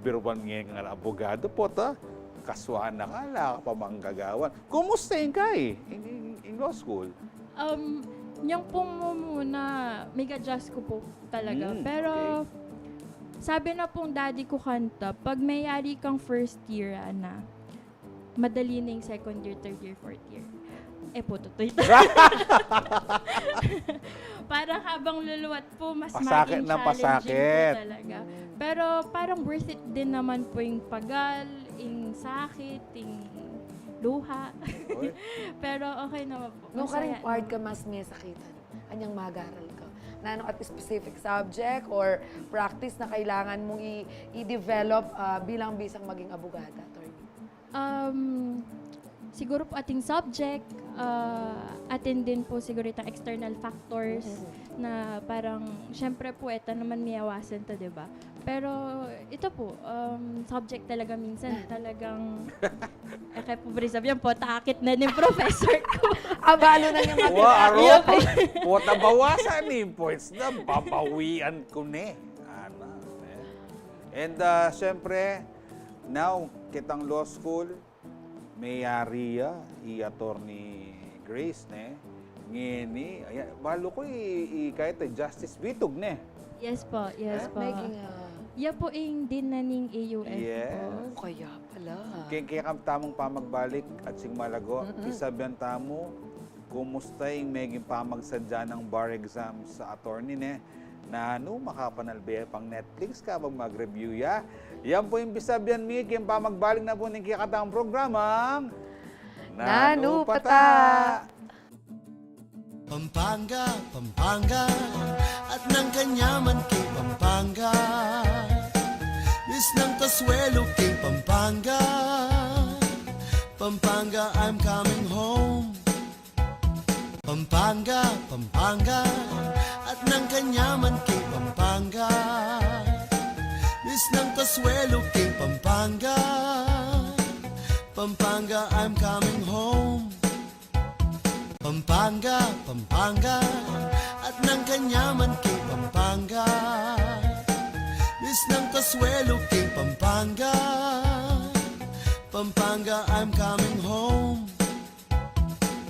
biruan nge nga abogado, pota, kaswa na ka, ala ka pa manggagawan. Kumusta ing kai? Ing, ing, ing law school? Um, nyang pung mumuna, mig-adjust ku po talaga. Mm, Pero, okay. Sabi na pung daddy ku kanta, pag meyari kang first year, ana, madali na ing second year, third year, fourth year. Eh po, tutuy. Parang habang luluwat po, mas Pasakit maging na challenging pasakit. Po talaga. Mm. Pero parang worth it din naman po ing pagal, ing sakit, ing luha. Oy. Pero okay naman po. No, karing Masaya part naman. Ka mas mesakitan. Anyang mag-aral ka? Nanu, at specific subject or practice na kailangan mong i-, i-develop, ah, bilang bisang maging abogada, attorney? Um, siguro po ating subject, ah, atin din po siguro itang external factors Mm-mm. na parang, syempre po, eto naman miyawasan to, di ba? Pero ito po, um, subject talaga minsan talagang, eh, kaya po, Brisa, yan po, takit na ni professor ko. Abalo na niya Wa, aro, Iya po. Pota bawasan ni points na, babawian ku ne. Ana, eh. And, ah, syempre, now, kitang law school, meyari ya, i Attorney Grace, ne? Ngeni, aya, balu ku i, i, kahit, eh, Justice Bitug, ne? Yes po, yes Eh? po. Making a Iya po ing dean na ning A U F Yes. po. Oh, kaya pala. Keng, keng kekatamung pamagbalik at sing malago, Mm-mm. isabian tamu, kumusta ing meging pamagsadya nang bar exam sa attorney, ne? Nanu, makapanalbe pang Netflix kabang mag-review ya? Yan po ing pisabian mi keng pamagbalik na po ning kekatamung programang Nanu Pata? Pampanga, Pampanga, at nang kanyaman keng Pampanga. Miss nang kasuelo keng Pampanga. Pampanga, I'm coming home. Pampanga, Pampanga, at nang kanyaman keng Pampanga. Miss nang kasuelo keng Pampanga. Pampanga, I'm coming home. Pampanga, Pampanga, at nang kanyaman keng Pampanga. Miss nang kasuelo keng Pampanga. Pampanga, I'm coming home.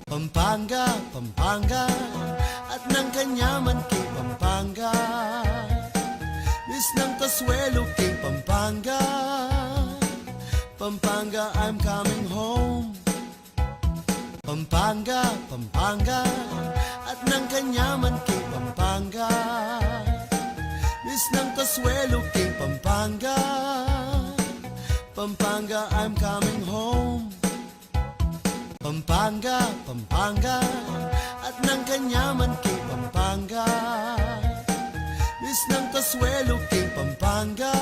Pampanga, Pampanga, at nang kanyaman keng Pampanga. Miss nang kasuelo keng Pampanga. Pampanga, I'm coming home. Pampanga, Pampanga, at nang kanyaman keng Pampanga. Miss nang kasuelo keng Pampanga. Pampanga, I'm coming home. Pampanga, Pampanga, at nang kanyaman king Pampanga. Misnang kasuelu king Pampanga.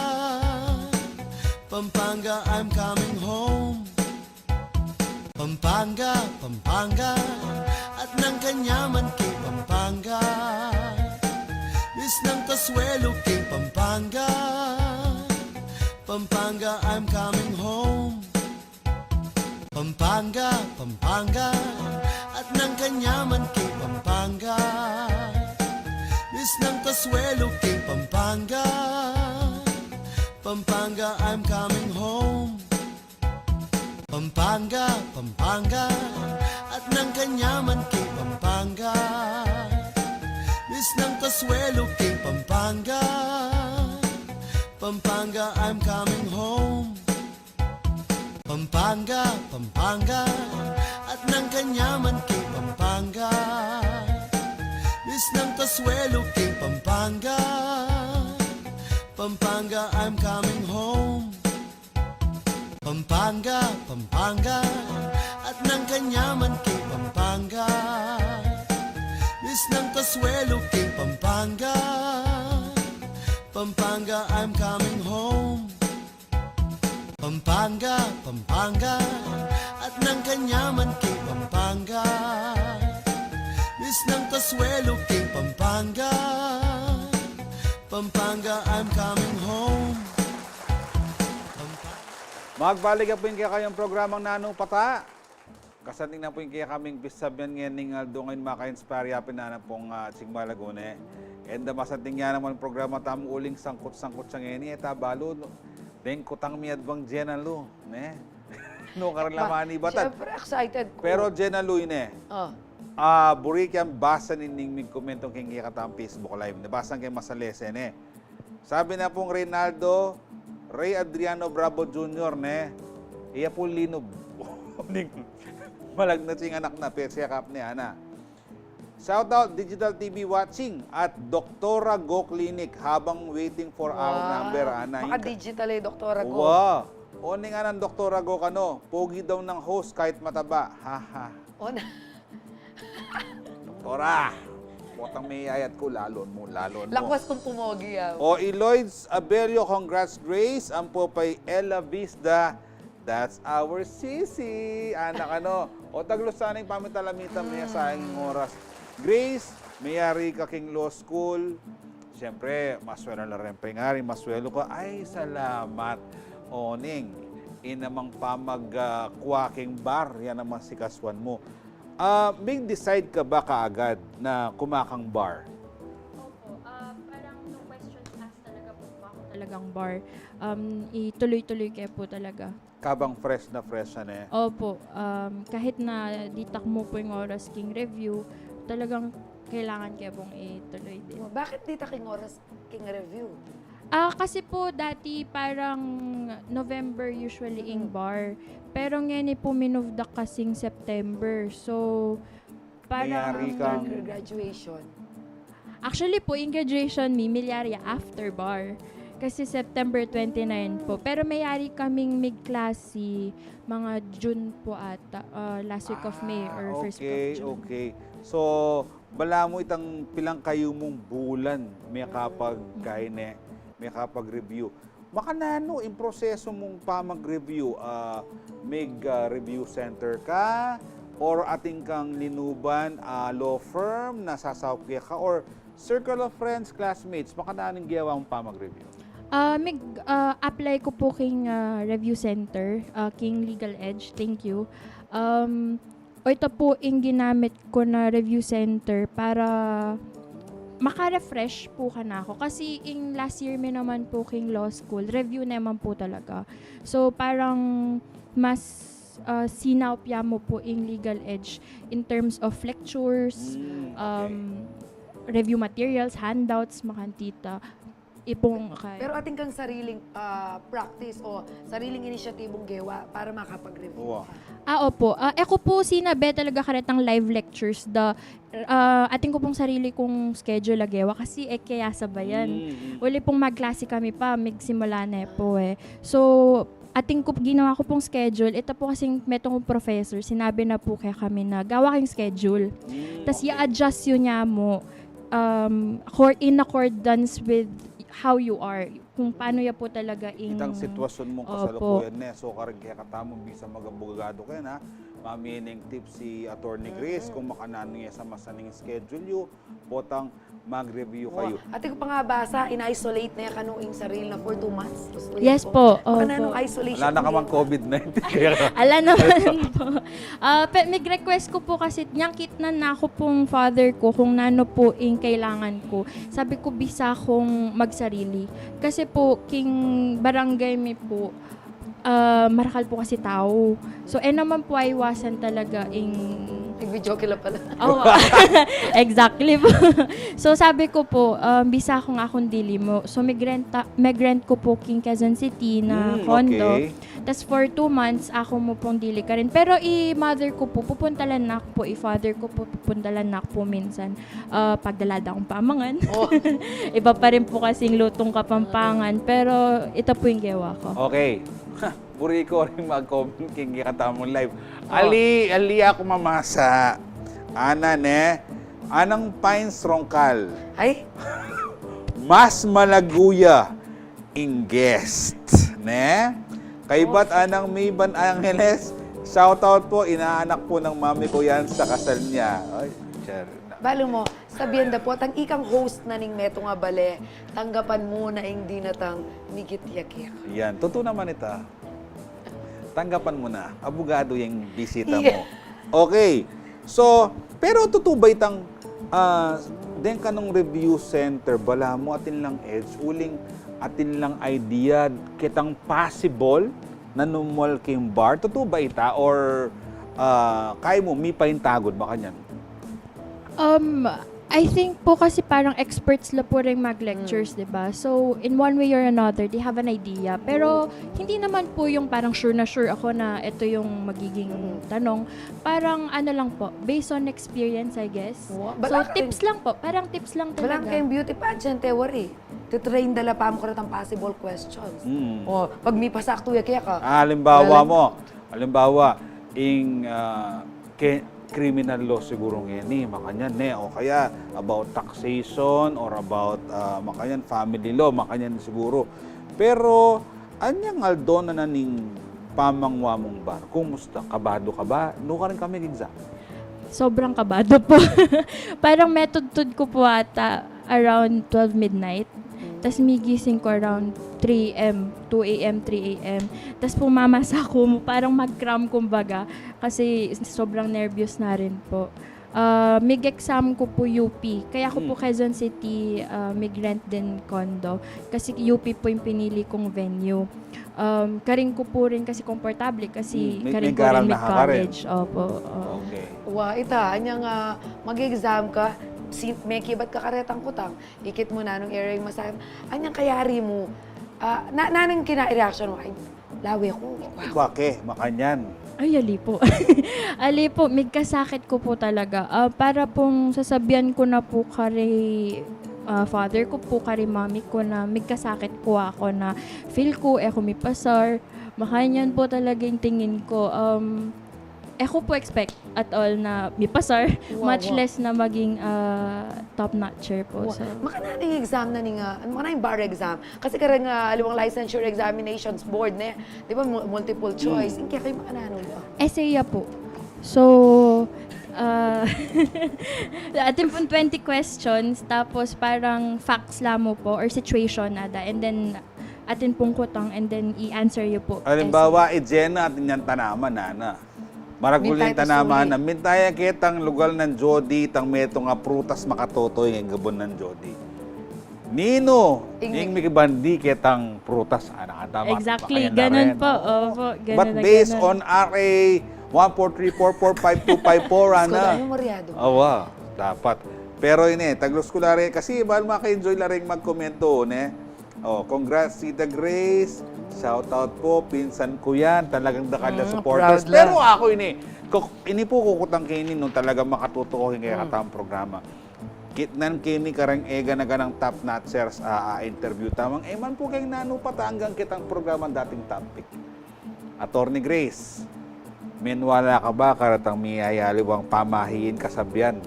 Pampanga, I'm coming home. Pampanga, Pampanga, at nang kanyaman king Pampanga. Misnang kasuelu king Pampanga. Pampanga, I'm coming home. Pampanga, Pampanga, at nang kanyaman king Pampanga. Misnang kasuelu king Pampanga. Pampanga, I'm coming home. Pampanga, Pampanga, at nang kanyaman king Pampanga. Misnang kasuelu king Pampanga. Pampanga, I'm coming home. Pampanga, Pampanga, at nang kanyaman king Pampanga. Misnang kasuelu king Pampanga. Pampanga, I'm coming home. Pampanga, Pampanga, at nang kanyaman king Pampanga. Misnang kasuelu king Pampanga. Pampanga, I'm coming home. Pampanga, Pampanga, at nang kanyaman king Pampanga. Misnang kasuelu king Pampanga. Pampanga, I'm coming home. Pampanga. Magbalik ya pu ing kekayung programang Nanu Pata. Kasanting na pu ing kekaming pisabian ngening aldo ngeni, maka-inspire ya pin naman pung, ah, Ching Malagune. Enda masanting ya naman programa tamu uling sangkut-sangkut ya ngeni, e ta balu, no? Deng kutang mi advang Jenna Lu, ne? Nukarin la manibat. Siyempre, excited ku. Pero Jenna Lu, ine. Ah. Ah, buri keng basa ning migkomentong king kekatang Facebook Live. Nabasa ke masalese, ne? Sabi na pung Reynaldo, Rey Adriano Bravo Junior, ne? Iya pu linub. Ning malagnat ing anak na, pe-check up ne, ana. Shout out, Digital T V watching at Doktora Go Clinic habang waiting for our number, ana. Maka-digital e, Doktora Go. Wa. O, ning anan Doktora Go kanu, pogi daw nang host kahit mataba. Ha, ha. O, na. Doktora, potang miyayat ku, lalon mu, lalon mu. Lakwas kung pumogi, ah. O, i Lloyds Abelio, congrats, Grace. Ampo pa i Ella Visda, that's our sisi. Anak, ano? O, taglusa na ing pamitalamita, miyasayang ing oras. Grace, miyari ka king law school. Siyempre, maswelu la rin pengari, maswelu ka. Ay, salamat. O, ning, inamang pamag, ah, kua king bar, yan namang sikasuan mu. Ah, mig-decide ka ba kaagad na kumakang bar? Opo, ah, parang no questions asked talaga po, kumakang talagang bar. Um, ituloy-tuloy ke po talaga. Kabang fresh na fresh, ane? Opo, um, kahit na ditak mu po ing oras king review, talagang kailangan ke pong ituloy din. Bakit ditak ing oras king review? Ah, kasi po dati parang November usually ing bar. Pero ngeni po minove da kasing September. So, parang after graduation. Actually po, ing graduation mi, milyari after bar. Kasi September twenty-nine po. Pero miyari kaming mig-klase mga June po ata, ah, last week of May or first week of June. Ah, okay, okay. So, balamu itang pilan kayu mung bulan mekapag-, kaine, mekapag-review. Makananu ing prosesu mung pamag-review? Ah, mig, ah, review center ka? Or atin kang linuban, ah, law firm na sasaup keka? Or circle of friends, classmates? Makananu ing gewa mung pamag-review? Ah, mig, ah, apply ku po king, ah, review center, ah, king Legal Edge. Thank you. Um, O, ita po ing ginamit ku na review center para maka-refresh po kanaku. Kasi ing last year mi naman po king law school, review naman po talaga. So, parang mas, ah, sinaup ya mu po ing Legal Edge in terms of lectures, um, review materials, handouts, makantita. Ipung kay. Pero atin kang sariling, ah, practice o sariling inisyatibong gewa para makapag-review ka? Ah, opo. Ah, e ku po sinabi talaga karetang live lectures, the, ah, atin ku pong sarili kung schedule a gewa kasi e ke ya sabayan. Uli pong magklase kami pa, migsimula ne po e. So, atin ku, ginawa ku pung schedule. Ita pu kasing metung kung professor, sinabi na pu kekami na gawa kayung schedule. Tas i-adjust yu nya mu, um, accord-, in accordance with how you are, kung paano ya pu talaga ing... Itang sitwasyun mung kasalukuyan ne. So, karin kekatamu, bisa mag-abogado ke na, mamining tips si Attorney Grace kung makananu ya sa masaning schedule yu, potang mag-review kayu. Atin ku pa nga basa, in-isolate ne kanu ing sarili na for two months? Yes po, opo. Makananu ing isolation? Ala na ka mang COVID nineteen kaya. Ala naman po. Ah, pe-, mig-request ku pu kasi, nyang kitnan na ku pung father ku kung nanu pu ing kailangan ku. Sabi ku, bisa kung magsarili. Kasi pu, king barangay mi pu, ah, marakal pu kasi tau. So, e naman pu aiwasan talaga ing... Nag-videoke la pala. Oo. Exactly po. So, sabi ku pu, ah, bisa kung akung dili mu. So, mig-rent ta-, mig-rent ku pu king Quezon City na condo. Tas for two months, aku mu pung dili karin. Pero i mother ku pu, pupuntalan na ku pu, i father ku pu, pupuntalan na ku pu minsan. Ah, pagdala da kung pamangan. Iba pa rin pu kasing lutung Kapampangan, pero ita pu ing gewa ku. Okay. Ha, buri ku rin mag-comment king kekatamung live. Ali, ali aku mamasa. Ana ne, anang Pines Roncal. Ay? Mas malagu ya ing guest, ne? Kaybat anang Miban Angeles, shout out po, inaanak po ng mami ko yan sa kasal niya. Ay, sure. Balu mu, sabian da pu, tang ikang host na ning metung a bale, tanggapan mu na ing dinatang migit ya keka. Yan, tutu naman ita. Tanggapan mu na, abugadu yang bisita mu. Okay. So, pero tutu ba itang, ah, deng kanung review center, balamu atin lang edge, uling atin lang idea, ketang possible na numwal king bar? Tutu ba ita? Or, ah, kaya mu, mi pa ing tagud, makanyan? Um, I think po kasi parang experts la po rin mag-lectures, di ba? So, in one way or another, they have an idea. Pero, hindi naman po yung parang sure na sure ako na ito yung magiging tanong. Parang ano lang po, based on experience, I guess. So, tips lang po. Parang tips lang talaga. Balang keng beauty pageant, eh, wari. Titrain da la pa mu karetang possible questions. O, pag mi pa saktu ya keka. Ah, halimbawa mu, halimbawa, ing, ah, ke-, criminal law siguru ngeni, makanyan, ne? O kaya about taxation or about, ah, makanyan, family law, makanyan siguru. Pero, anyang aldo na na ning pamangwa mung bar? Kumusta? Kabadu ka ba? Nukarin ka mig-exam? Sobrang kabadu po. Parang metudtud ku po ata around twelve midnight. Tas migising ku around three A M, two A M, three A M. Tas pumamasa ku, parang mag-cram kumbaga, kasi sobrang nervyos na rin po. Ah, mig-exam ku po U P. Kaya ku po Quezon City, ah, mig-rent din condo. Kasi U P po yung pinili kong venue. Um, karin ku po rin kasi komportable kasi karin ku rin mig-college. Opo, oo. Okay. Wa, ita, anyang, ah, mag-exam ka, si-, mekibat ka karetang kutang, ikit mu nanung area ing masaya. Anyang kayari mu, ah, na-, nanung kina-, reaction mu, "Ay, lawe ku." Bakit? Makanyan. Ay, ali po. Ali po, migkasakit ku po talaga. Ah, para pung sasabian ku na po kari, ah, father ku po, kari mami ku na migkasakit po aku na feel ku, e ku mipasar. Makanyan po talaga ing tingin ku. Um, e ku po expect at all na mipasar, much less na maging, ah, top notcher po. So, makananu ing exam na ning, ah, makananu ing bar exam? Kasi kareng, ah, aliwang licensure examinations board, ne? Di ba, mu-, multiple choice. Ing kekayu makananu ya? Essay ya po. So, ah, atin pong twenty questions, tapos parang facts la mu po or situation nada, and then atin pong kutang, and then i-answer yu po. Halimbawa, i Jenna, atin yang tanaman, ana. Maragul yang tanaman na, minta ya ketang lugal nang Jody, tang metung a prutas makatutu ing gabun nang Jody. Ninu ing mikibandi ketang prutas, ana, tama? Exactly, ganun po. Opo, ganun na ganun. But based on R A one four three four four five two five four, ana. Awa, dapat. Pero ini, taglus ku la rin, kasi bal maka-enjoy la rin magkomento, ne? Oh, congrats, Tita Grace. Shout out po, pinsan ku yan. Talagang dakal na supporters. Pero aku ini, ini po kukutang keni nung talagang makatutu ku king kekatang programa. Kitnan keni kareng e gana-ganang top notchers a, a interview tamang. E man po keng nanu pa ta anggang ketang programa dating topic. Attorney Grace, menwala ka ba karetang miyayaliwang pamahiin kasabian?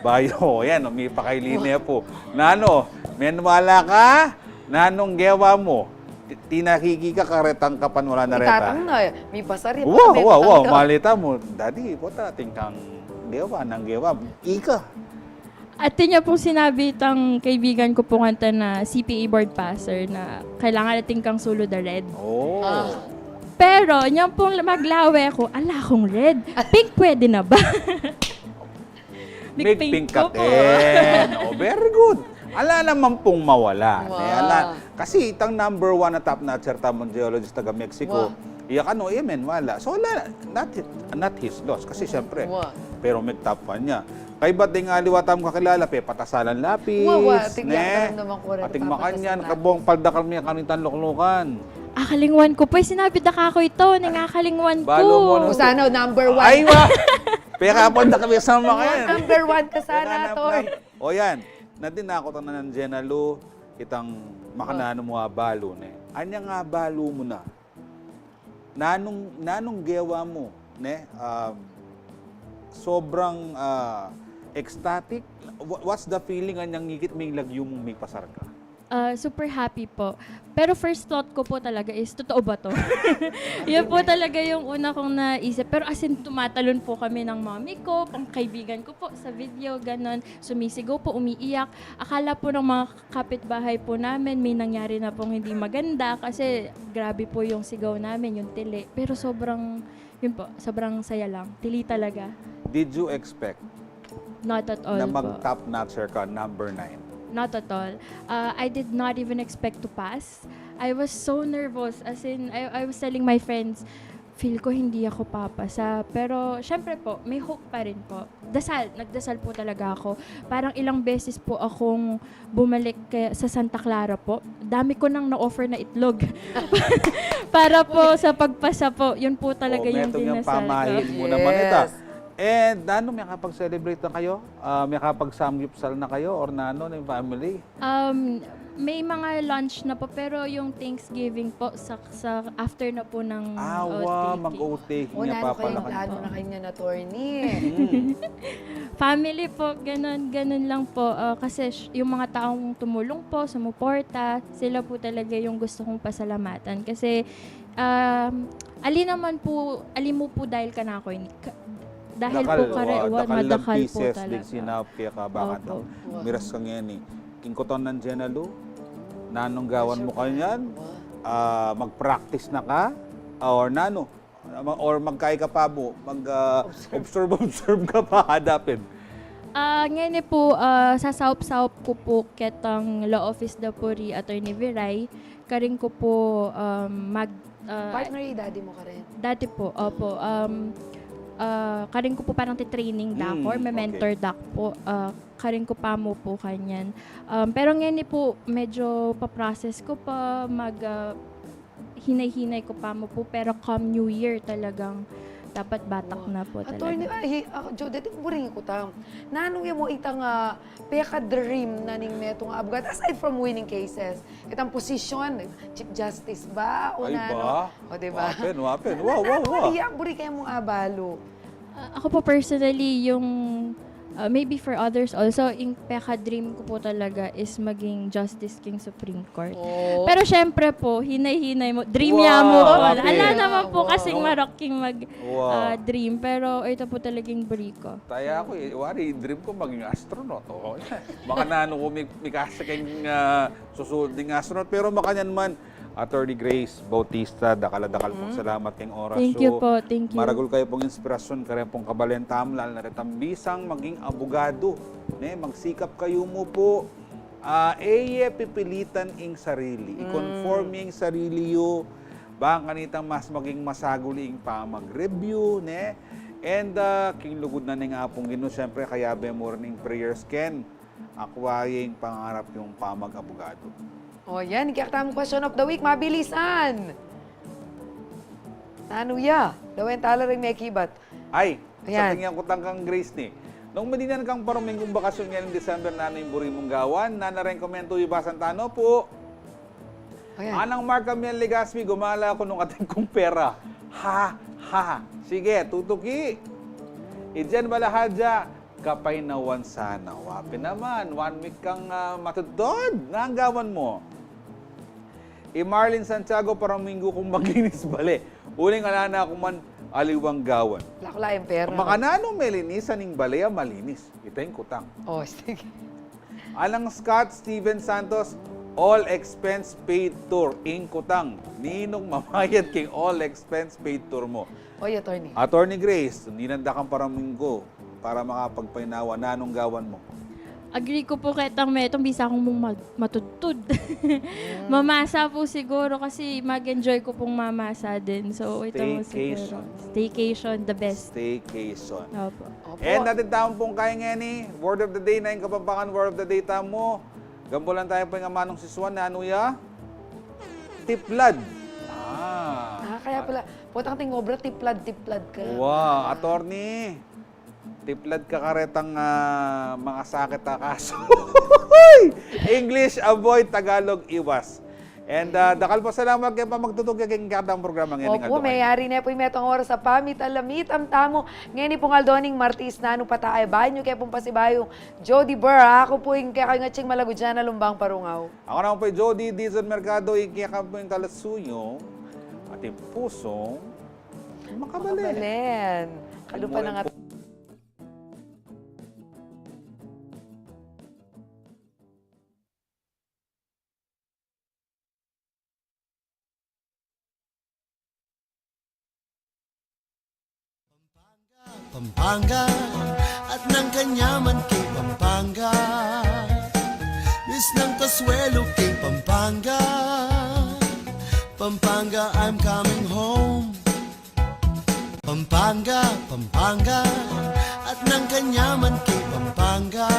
Bayu, o yan, o, mipakailine pu. Nanu, menwala ka? Nanung gewa mu? Ti-, tinakiki ka karetang kapanwalan na reta? Itatang na, eh. Mipasarin, wa, wa, wa, menwala ka. Malita mu, Daddy, pota, atin kang gewa, nang gewa, ika. Atin ya pung sinabi itang kaibigan ku pu kanita na C P A board passer na kailangan atin kang sulu da red. Oh. Ah. Pero, nyang pung maglawe ku, ala kung red. Pink pwede na ba? Mig pink ku pu. Atin. Oh, very good. Ala naman pung mawala. Wow. Eh, ala, kasi itang number one na top notcher tamung geologist taga Mexico, wa, iya kanu, iya menwala. So, ala, not, not his loss. Kasi, syempre, wa, pero mig top one ya. Kaybat deng aliwa tamung kakilala, pepatasalan lapis, wa, wa, ating ne? Ating makanyan, kabong paldakal mi kanitang luklukan. Akalingwan ku pu, eh, sinabi da kaku ita, neng akalingwan ku. Balu mu, no? O sana, number one. Ay, wa! Pekapan da kami sa makanyan. Number one ka sana, Tol. O yan, nadinakot na nang Jenna Lou, itang makananu mu abalu, ne? Anyang abalu mu na? Nanung, nanung gewa mu, ne? Um, sobrang, ah, ecstatic? Wha-, what's the feeling anyang ikit ming lagyu mung mipasar ka? Ah, super happy po. Pero first thought ko po talaga is, totoo ba to? Yun po talaga yung una kong naisip. Pero as in, tumatalon po kami ng mommy ko, pang kaibigan ko po sa video, ganon. Sumisigaw po, umiiyak. Akala po ng mga kapitbahay po namin, may nangyari na pong hindi maganda kasi grabe po yung sigaw namin, yung tili. Pero sobrang, yun po, sobrang saya lang. Tili talaga. Did you expect Not at all na po. Mag-top notcher ka, number nine? Not at all. Uh, I did not even expect to pass. I was so nervous. As in, I, I was telling my friends, "Feel ko hindi ako papasa." Pero, syempre po, may hope pa rin po. Dasal, nagdasal po talaga ako. Parang ilang beses po akong bumalik kaya sa Santa Clara po. Dami ko nang na-offer na itlog. Para po sa pagpasa po, yun po talaga yung dinasal ko. O, metung yang pamahiin mu naman ita. Yes. And nanu, makapag-celebrate na kayo? Ah, makapag-samgyupsal na kayo or nanu, ning family? Um, may mga lunch na po, pero yung Thanksgiving po, sa, sa after na po ng oath taking. Ah, wa, mag-oath taking na pala kayo. O, nanu kayo, nanu na kayo niyan, attorney? Mm. Family po, ganun, ganun lang po. Ah, kasi sh-, yung mga taong tumulong po, sumuporta, sila po talaga yung gusto kong pasalamatan. Kasi, um, ali naman po, ali mu po dahil kanakun, ka-, dahil po kare-, wa, madakal po talaga. Dakal, dakal na pieces ding sinaup keka. Opo. Bakanta miras ka ngeni. King kuton nang Jenna Lou, nanung gawan mu kanyan? Ah, mag-practice na ka? Or nanu? Or magkai ka pa mu? Mag, ah, observe, observe ka pa, hadapin? Ah, ngeni po, ah, sasaup-saup ku po ketang law office da po ri Attorney Viray. Karin ku po, um, mag, ah, partner i daddy mu karin? Dati po, opo. Um, ah, karin ku po parang ti-training da ku, or me-mentor da ku po. Ah, karin ku pa mu po kanyan. Um, pero ngeni po, medyo pa-process ku pa, mag, ah, hinay-hinay ku pa mu po, pero come New Year talagang dapat batak na po talaga. Attorney, ay, hi-, ah, Jo, deti buri ku tam. Nanu ya mu itang, ah, peka-dream na ning metung a abogado, aside from winning cases, itang posisyon, Chief Justice ba? O nanu? Ay ba? O, di ba? Wa pin, wa pin. Wa, wa, wa. Nanu ya buri ke mung abalu? Ah, ako po personally, yung, ah, maybe for others also, yung peka-dream ku po talaga is maging justice king Supreme Court. Oh. Pero syempre po, hinay-hinay mu, dream ya mu po. Wa, wa pin. Ala naman po kasing marok king mag, ah, dream, pero ita po talagang buri ku. Taya ku, eh, wari, dream ku maging astronaut. O, makananu ku mi-, mikasa king, ah, susunod ding astronaut. Pero makanyan man, Attorney Grace Bautista, dakal a dakal pung salamat king oras yu. Thank you po, thank you. Maragul kayu pung inspirasyon kareng pung kabalen tamu, lalu na retang bisang maging abogado, ne, magsikap kayu mu pu. Ah, e ye pipilitan ing sarili. I-conform ye ing sarili yu, bang kanitang mas maging masaguli ing pamag-review, ne? And, ah, king lugud na ning Apung Ginu, syempre, kayabe mu rin ing prayers ken akwa ye ing pangarap yung pamag-abogado. O, yan. Kaya tamung question of the week, mabilisan. Nanu ya? Lawen tala ring mekibat. Ay, ayan. Sa tingin ku tang kang Grace ni. Nung midinan kang paruminggung bakasyon ngeni December, nanu ing buri mung gawan? Nanu reng komento, ibasan tano pu. Ayan. Anang Mark Amiel Legaspi, gumala ku nung atin kung pera. Ha, ha. Sige, tutuki. Ijan bala hadya, kapaynawan sana. Wa pin naman, one week kang, ah, matudtud. Nanung gawan mu? I Marlene Santiago, paraminggu kung maglinis bale. Uling ala na ku man aliwang gawan. Laku la, Emperor. Makananu melinisan ing bale a malinis? Ita ing kutang. Oh, sige. Alang Scott Steven Santos, all expense paid tour. Ing kutang, ninung mamayad king all expense paid tour mu? Oy, attorney. Attorney Grace, ninanda kang paraminggu para makapagpaynawa, nanung gawan mu? Agree ku pu ketang metung, bisa kung mung ma-, matudtud. Mamasa pu siguru kasi mag-enjoy ku pung mamasa din. So, ito mu siguru. Staycation. Staycation, the best. Staycation. Opo. Opo. And atin tamu pung kaya ngeni, word of the day na ing Kapampangan word of the day tamu. Gambulan tamu pu ing amanung sisuan, nanu ya? Tiplad. Ah. Ah, kaya pala. Potang ating obra, tiplad, tiplad ka. Wow, attorney. Tiplad ka karetang, ah, mangasakit a kasu. English, avoid, Tagalog, iwas. And, ah, dakal pung salamat keka pamagtutuki king kekatang programa ngeni. Opo, mayari ne pu ing metung oras a pamitalamit tamu ngeni pung aldo ning Martis. Nanu pa ta, e, bayu ke pung pasibayu. Jody Burr, aku pu ing kekayung atsing malagudyan a lumbang parungaw. Aku naman pu i Jody Dizon Mercado, ing keka pung talasuyu at ing pusung makabalen. Makabalen. Kalupa na nga. Pampanga at nang kanyaman keng Pampanga. Miss nang kasuelu keng Pampanga. Pampanga, I'm coming home. Pampanga, Pampanga at nang kanyaman keng Pampanga.